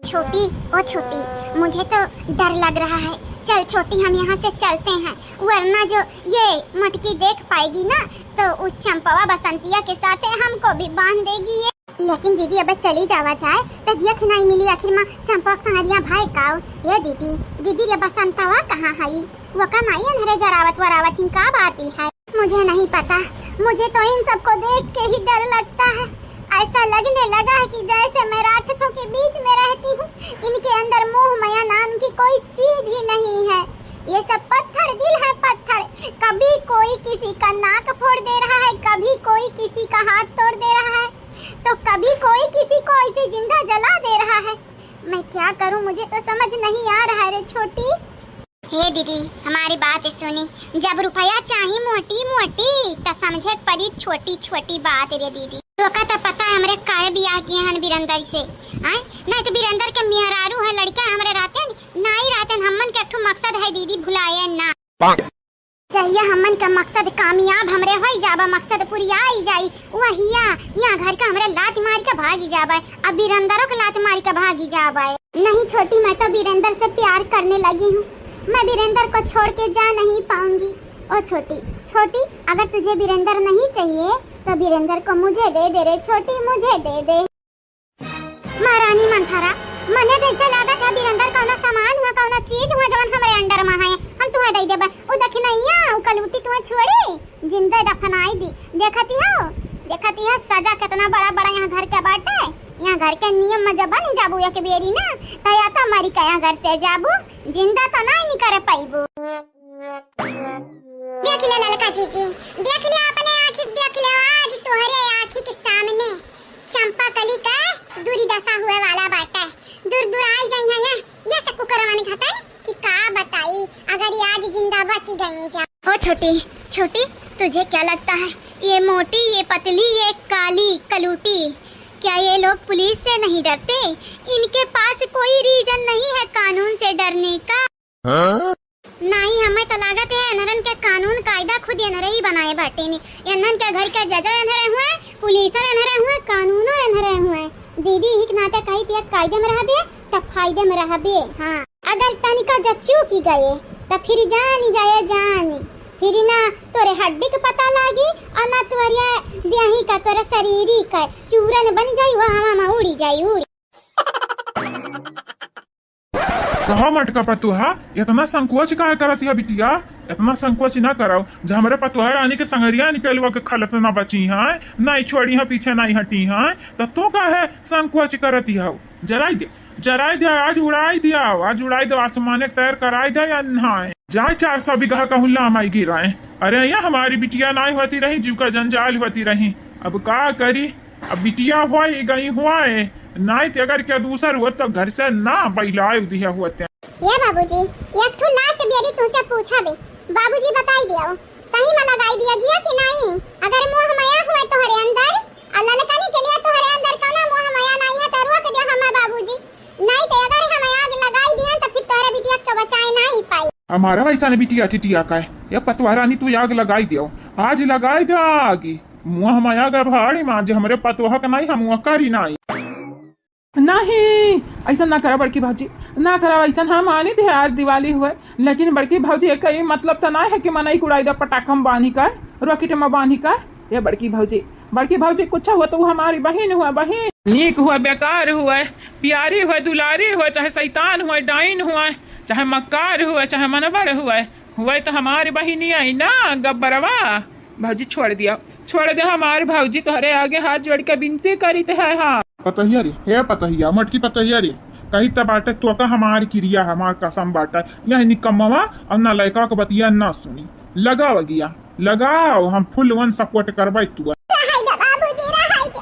छोटी, ओ छोटी, मुझे तो डर लग रहा है। चल छोटी, हम यहाँ से चलते हैं, वरना जो ये मोटकी देख पाएगी ना, तो उस चंपवा बसंतिया के साथ हमको भी बांध देगी ये। लेकिन दीदी, अब चली जावा जाए, तो दिया कि नाहीं मिली, आखिर मा चंपवा के संगरिया भाई काउ। ये दीदी, दीदी, ये बसंतवा कहाँ हई? वो का नाहीं अन्हरे जरावत वरावत हिन का बात ही है? मुझे नहीं पता, मुझे तो इन सबको देख के ही डर लगता है। ऐसा लगने लगा है कि जैसे मैं राक्षसों के बीच में रहती हूँ। इनके अंदर मोह माया नाम की कोई चीज ही नहीं है। ये सब पत्थर दिल है, पत्थर। कभी कोई किसी का नाक फोड़ दे रहा है, कभी कोई किसी का हाथ तोड़ दे रहा है, तो कभी कोई किसी को ऐसे जिंदा जला दे रहा है। मैं क्या करूँ, मुझे तो समझ नहीं आ रहा है रे छोटी। हे दीदी, हमारी बात सुनी, जब रुपया चाही मोटी मोटी, त समझे के पड़ी छोटी छोटी बात रे दीदी। तोका त पता है हमरे काहे बियाह किए हन बीरेंदर से, आय? नहीं तो बीरेंदर के मेहरारू है, लड़का हमरे रहते न, नाहीं रहते न। हमन के एक ठो मकसद है दीदी, भुलाए ना। जहिया हमन के मकसद कामयाब हमरे होई जाबा, मकसद पुरियाई जाई, वहिया यहाँ घर के हमरे लात मार के भागी जाबे, अब बीरेंदरो के लात मार के भागी जाबे। नहीं छोटी, मैं तो बीरेंदर से प्यार करने लगी हूँ, मैं बीरेंदर को छोड़ के जा नहीं पाऊंगी। ओ छोटी, छोटी, अगर तुझे बीरेंदर नहीं चाहिए तो बीरेंदर को मुझे दे दे रे छोटी, मुझे दे दे। महारानी मंथरा, मने जैसे लागत है बीरेंदर कौनो सामान हुआ, कौनो चीज हुआ जवन हमरे under मा है, हम तुहे दे देबे। उ दखिनैया, उ कलूटी तुहे छोड़ी, जिंदे दफनाई दी। देखती हो, देखती हो सजा कितना बड़ा बड़ा यहाँ घर के बाटे। यहाँ घर के नियम मा जब बन जाबू एक बेरी ना, त या तो मरी के यहाँ घर से जाबू, जिंदा तो नाहीं निकरे पाइबू। देख ले ललका जीजी, देख ले अपने आँखी से, देख ले आज तोहरे आँखी के सामने चंपा कली का दुर्दशा हुए वाला बाटे। दूर दूर आई जाई है ये, ये से कुकरवन घटन कि का बताई, अगर ये आज जिंदा बची गई जा। ओ छोटी, छोटी, तुझे क्या लगता है, ये मोटी, ये पतली, ये काली कलूटी, क्या ये लोग पुलिस से नहीं डरते? इनके पास कोई reason नहीं है कानून से डरने का। हाँ? नाहीं, हमें तो लागत है, एनरन के कानून कायदा खुद एनरे ही बनाए बाटे ने। एनरन के घर के जजो एनरे हुए, पुलिसो एनरे हुए, कानूनो एनरे हुए। दीदी ही के नाते कही थी, कायदे में रहबे, त फायदे में रहबे। हाँ, अगर तनिका जा चूकी गए, त फिर जानी जाए जानी, फिर ना तोरे हड्डी के पता लागी, और ना तोरे देही का, तोरे शरीरी का चूरन बन जाई, वो हवा में उड़ी जाई, उड़ी। कहा मटका पतोहा, इतना संकोच काहे करत हिया बिटिया? इतना संकोच ना कराओ। जब हमरे पतोहा रानी के संगरिया निकलवा के खलस ना बची हैं, नाहीं छोड़ी हैं, पीछे नाहीं हटी हैं, त तू काहे संकोच करत हिया? जराई दे, जराई दे, आज उड़ाई दिया, आज उड़ाई दे, आसमाने के सैर कराई दे या नाहीं। जाए चार सौ बीघा का हुल्ला माई गिराए। अरे या हमारी बिटिया नाहीं होती रही, जीव का जंजाल होती रही। अब का करी? अब बिटिया हुआ, ये गई हुआ है, नाहीं तो अगर क्या दूसर हुआ तो घर से ना बैलाए दिया हुआ ते। ये बाबूजी, एक ठो last बेरी तुमसे पूछा बे, बाबूजी बताई दियो, सही में लगाई दिया गया कि नाहीं? अगर मोह माया हुआ तोहरे अंदर, आ ललकनी के लिए तोहरे अंदर कौनो मोह माया नाहीं है, तो रोक दे हमें बाबूजी, नाहीं तो अगर हमें आग लगाई दिया तो फिर तोहरे बिटिया के बचाए नाहीं पाई। हमारा वैसा नहीं बिटिया टिटिया का है, ये पतोहा रानी तू आग लगाई दियो, आज लगाई दे आग। मोह माया के भाड़ी मा जे हमरे पतोहा के नाहीं, हम वो करी नाहीं। नहीं, ऐसा ना करा बड़की भौजी, ना करा ऐसा। हम मानी थे आज दिवाली हुए, लेकिन बड़की भौजी, एक ही मतलब तो ना है कि मनई के उड़ाई दे पटाखा में बांधी का, rocket में बांधी का। ये बड़की भौजी, बड़की भौजी, कुछ हुआ तो वो हमारी बहिन हुआ, बहिन। नीक हुआ, बेकार हुआ, प्यारी हुआ, दुलारी हुआ, चाहे शैतान हुआ, डाइन हुआ, चाहे मक्कार हुआ, चाहे मनबड़ हुआ, हुआ तो हमारी बहिनी आई ना, गब्बरवा। भौजी छोड़ दिया, छोड़ दे हमार भौजी, तोहरे आगे हाथ जोड़ के बिनती करित है। हाँ। पतोहिया रे, हे पतोहिया, मोटकी पतोहिया रे, कही त बाटे तोका हमार किरिया, हमार कसम बाटे, यह निकम्मवा और ना लड़का के बतिया ना सुनी। लगाओ अगिया, लगाओ, हम full one support करबै तू। रहाई दे बाबूजी, रहाई दे।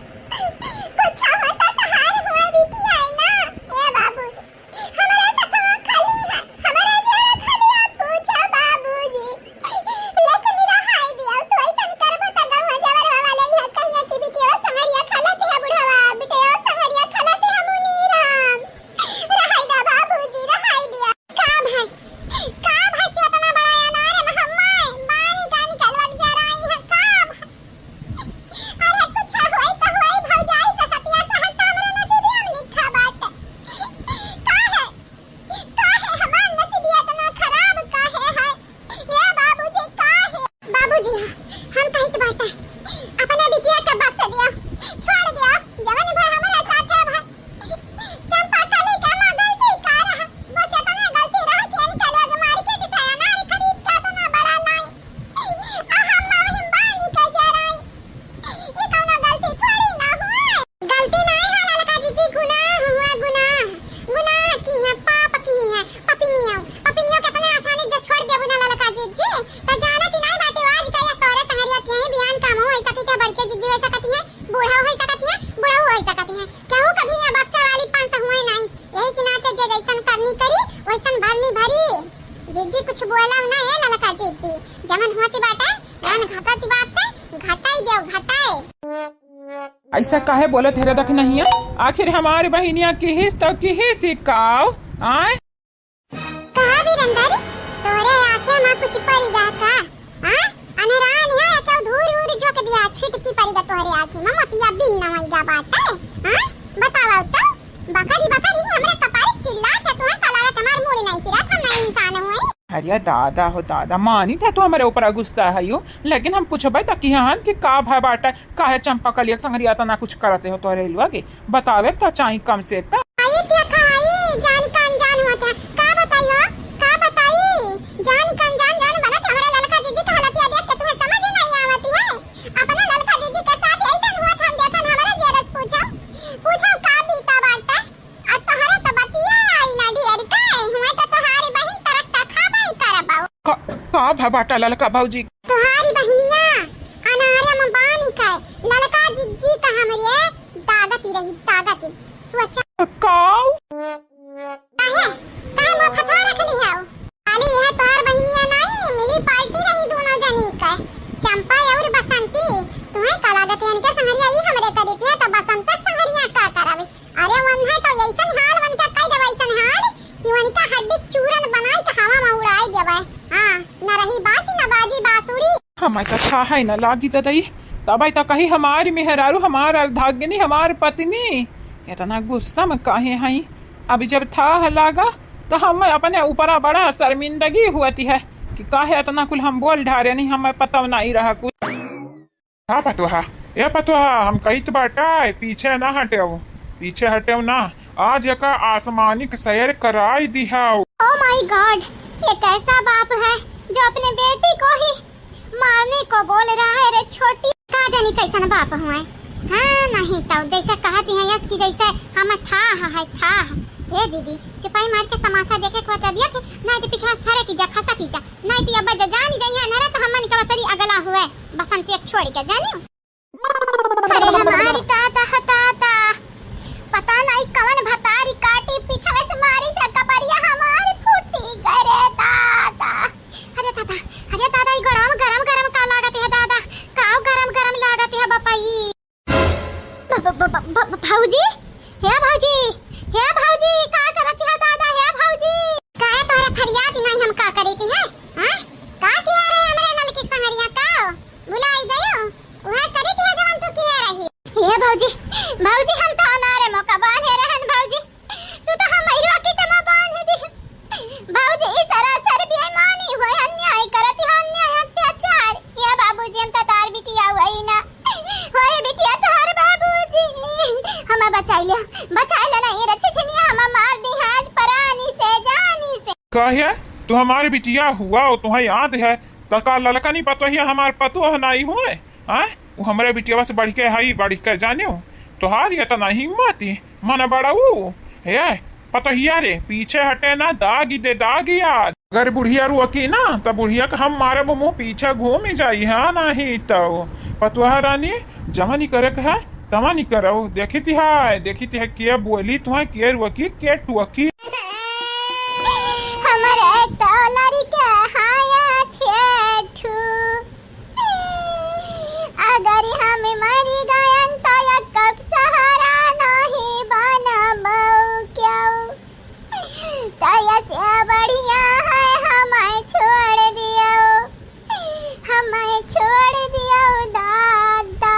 कुछ होता तहार हुआ बिटिया है ना, हे बाबूजी। हमरे सतवा खाली है, हमरे जेरा खाली है, पूछा बाबूजी। लेकिन रहाई दिया, तू ऐसा नहीं करबो त गहुआ जवरवा वाले यहाँ कहिया कि बिटिया संगरिया खलत है बुढ़वा, बिटिया संगरिया खलत है मुनीराम। रहाई दा बाबूजी, रहाई दिया। का भाई, का भाई कि उतना बड़ा अनार में हम्मा बानी का निकलवा जराई है, का भाई? जीजी कुछ बोला ना, ए ललका जीजी, जवन होती बाटे, जवन घटती बाटे, घटाई देव, घटाई। ऐसा काहे बोलत है रे दखिनहिया? आखिर हमार बहिनिया किहिस तो किहिस ही काव? आय? कहा वीरेंद्र, तोरे आँखे में कुछ पड़ी गा का? हाँ? अनरान है, क्या धूर उड़ झोंक दिया, छिटकी पड़ी गा तोहरे आँखी में, मोतिया बिन नवाई गा बाटे। हाँ? बतावा तो, बकरी बकरी हमरे कपारे चिल्लात है, तुहे का लागत हमार मूड़ी नहीं पिरात, हम नहीं इंसान हुए। अरे दादा हो दादा, मानी था तू हमरे ऊपर गुस्सा है यो, लेकिन हम पूछबे त किहन कि का भय बाटे, काहे चंपा कलिया के संगरिया तना कुछ करते हो तोहरे लुआ के? बतावे त चाही कम से कम। आई ते खाई, जान का अनजान होत है। का बताई हो? का बताई? जान का अनजान जान बनत है। हमरा ललका जीजी के हालतिया देख के तुम्हें समझ ही नहीं आवती है। अपना ललका जीजी के साथ ऐसन हुआ था, हम देखन हमारे जेरस पूछो। पूछो का बीता बाटे? आ तोहरे तो बतिया आई ना ढेर के। हुए तो तोहारी बहिन तरस त खाबे करबो। का, का भा बाटा ललका भौजी? तोहारी बहिनिया अनारे में बानी के ललका जिज्जी का हमरे दागती रही, दागती। सोचा। काऊ? काहे? काहे मुंह फथवा रख ली है? खाली यह तोहार बहिनिया नहीं, मिली पार्टी रही दोनों जनी के। चंपा और बसंती, तुम्हें का लागत है इनके संगरिया ई हमरे करी थी, तो बसंत के संगरिया का करबे? अरे वन्हे तो ऐसन हाल वनका कह देबे, ऐसन हाल कि वनका हड्डी चूरन बनाई के हवा में उड़ाई देबे। हाँ, न रही बांस न बाजी बांसुरी। हमें तो था है न लागी ददई, तबे तो कही हमारी मेहरारू, हमार अर्धांगिनी, हमार पत्नी। इतना गुस्सा में काहे हई? अब जब था लागा तो हम अपने ऊपर बड़ा शर्मिंदगी हुअती है कि काहे इतना कुल हम बोल ढारे नहीं, हमें पता नहीं रहा कुछ। हाँ पतोहा, ए पतोहा, हम कहित बाटा, पीछे ना हटेव, पीछे हटेव ना, आज एका आसमानिक सैर कराई दिहाव। Oh my God, ये कैसा बाप है जो अपने बेटी को ही मारने को बोल रहा है रे छोटी। का जानी कैसन बाप हुए। हाँ, नहीं तो जैसे कहती हैं यस कि जैसे हम था है, था। ए दीदी, चुपाई मार के तमाशा देखे को तो दिया कि नहीं तो पिछवा सरे की जा, खसा की जा, नहीं तो अब जा, जानी जाइए, नहीं तो हमन का बसरी अगला हुए। बसंती एक छोड़ी के जानी। अरे हमारी ताता ह ताता, पता नहीं कवन भतारी काटी, पीछे से मारी से कपड़िया हमारी फूटी गए रे दादा। अरे दादा, अरे दादा, ई गरम, गरम, गरम का लागत है दादा, काव गरम, गरम लागत है बपई। ब-, ब-, ब-, ब-, ब-, भौजी, हे भौजी, हे भौजी, का करत है दादा, हे भौजी? काहे तोहरे फरियाद नहीं हम का करी थी, हैं? हाँ? का किया रे हमरे ललकी संगरिया, का? भुलाई गयो? उहे करी थी जवन तू किए रही। हे भौजी, भौजी हम तो अनारे मौका बांधे रहन भौजी। तू तो हम अइलवा की टमा बांध दी। भौजी ई सरासर बेईमानी होय, अन्याय करत है, अन्याय अत्याचार। ये बाबूजी हम तो तार बिटिया हुई ना। होए बिटिया तोहर बाबूजी। हमें बचाई ले, बचाई ले नहीं रछी छिनिया हमें मार दी है आज परानी से जानी से। काहे? तू हमारे बिटिया हुआ हो, तुम्हें याद है? तो का ललका नहीं पतोहिया हमार पतोह नहीं हुए? आय, वो हमरे बिटियावा से बढ़ के हई, बढ़ के जानियो। तोहार इतना हिम्मत ही, मन बड़ऊ। हे, पतोहिया रे, पीछे हटे ना, दागी दे, दागी आज। अगर बुढ़िया रुकी ना, तो बुढ़िया के हम मारब, मुंह पीछे घूम ही जाई, हाँ, नहीं तो। पतोहा रानी, जवन ही करे के है, तवन ही करो। देखी ती है, देखी ती है, के बोली तुहे, के रुकी, के टुकी। हमरे तो लड़के हाया छेठू। अगर हम मर गयन तो यक्कक सहारा नहीं बनबो क्यों? तो यसे बढ़िया है हमें छोड़ दियो, हमें छोड़ दियो दादा।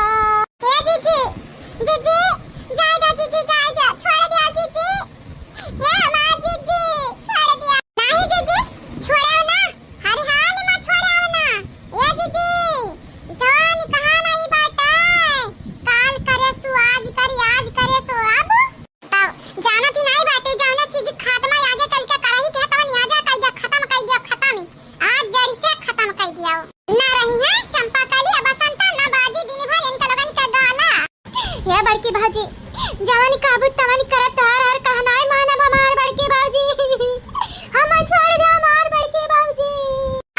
ए जीजी, जीजी, जाएगा जीजी, जाएगा, छोड़ दिया जीजी। ए हमार जीजी, छोड़ दिया। नहीं जीजी, छोड़ो ना। हर हाल में छोड़ाओ ना। ए जीजी, जवान कहाँ नहीं बाटे। काल करे सु आज करी, आज करे सु अब। तब जानत ही नहीं बाटे, जौने चीज खात्मा आगे चल के करही के तवन यहाँ जा कह दिया, खत्म कह दिया, खत्म ही। आज जड़ से खत्म कह दिया। ना रही है चंपा कली, अब बसंता, ना बाजी दिन भर इनका लोगन के गाला। हे बड़की भौजी, जवन कहबू तवन करब, तोहार हर कहनाई मानब हमार बड़की भौजी। हम छोड़ दे हमार बड़की भौजी।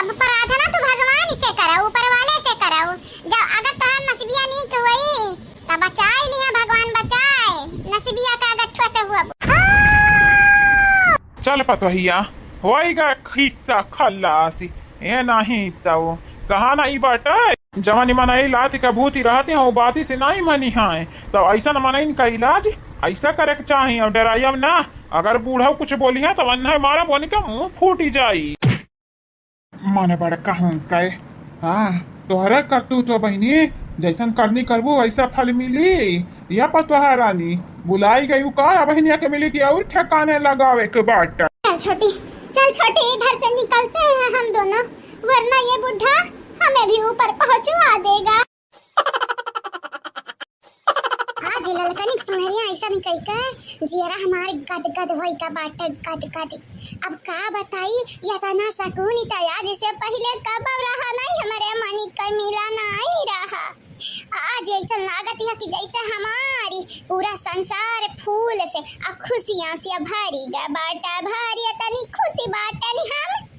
अब प्रार्थना तू भगवान से करो, ऊपर वाले से करो। जब अगर तोहार नसीबिया नीक होई, तब बचाई लिया भगवान, बचाए नसीबिया का गठुआ से हुआ। हाँ! चल पतोहिया, होई गा खिस्सा खल्लासी, ए नहीं तो कहा नहीं बाटे। जवानी मनई लात का भूती रहते हैं, वो बाती से नहीं मनी है। तो ऐसा न मनई का इलाज ऐसा करे के चाही। और डराइब ना, अगर बूढ़ा कुछ बोली है तो अन्ना मारा बोनी का मुंह फूटी जाई। मन बड़का हूँ कहे, हाँ, तोहरा करतूत बहिनी, जैसन करनी करबू वैसा फल मिली। या पतोहा रानी, बुलाई गई का बहिनिया के मिली कि और ठिकाने लगावे के बाट। चल छोटी, चल छोटी, इधर से निकलते हैं हम दोनों, वरना ये बुढ़ा हमें भी ऊपर पहुंचवा देगा। आज ललकनिक सुनहरिया ऐसन कई के जियरा हमार गद गद होई का बाटे, गद गद। अब का बताई, यतना सकून त आज से पहिले कब रहा नहीं, हमरे मनी के मिला नहीं रहा। आज ऐसन लागत है कि जैसे हमारी पूरा संसार फूल से आ खुशियाँ से भरी गा बाटा, भारी तनी खुशी बाटनी हम।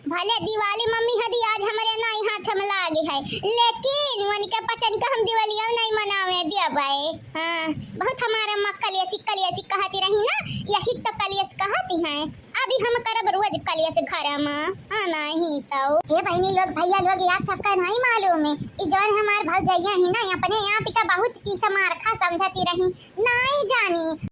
भले दिवाली मम्मी हदी आज हमरे नाई हाथ में लागी है, लेकिन उनके पचन का हम दिवालिया नहीं मनावे देबै। हाँ, बहुत हमारा माँ कलेसी कलेसी कहती रही ना, यही तो कलेस कहती हैं। अभी हम करब रोज कलेस घर में, हाँ नहीं तो। हे बहिनी लोग, भैया लोग, ये आप सबका नहीं मालूम है, ई जौन हमार भौजैया ही ना, अपने आप का बहुत चीज मार खा समझती रही, नहीं जानी।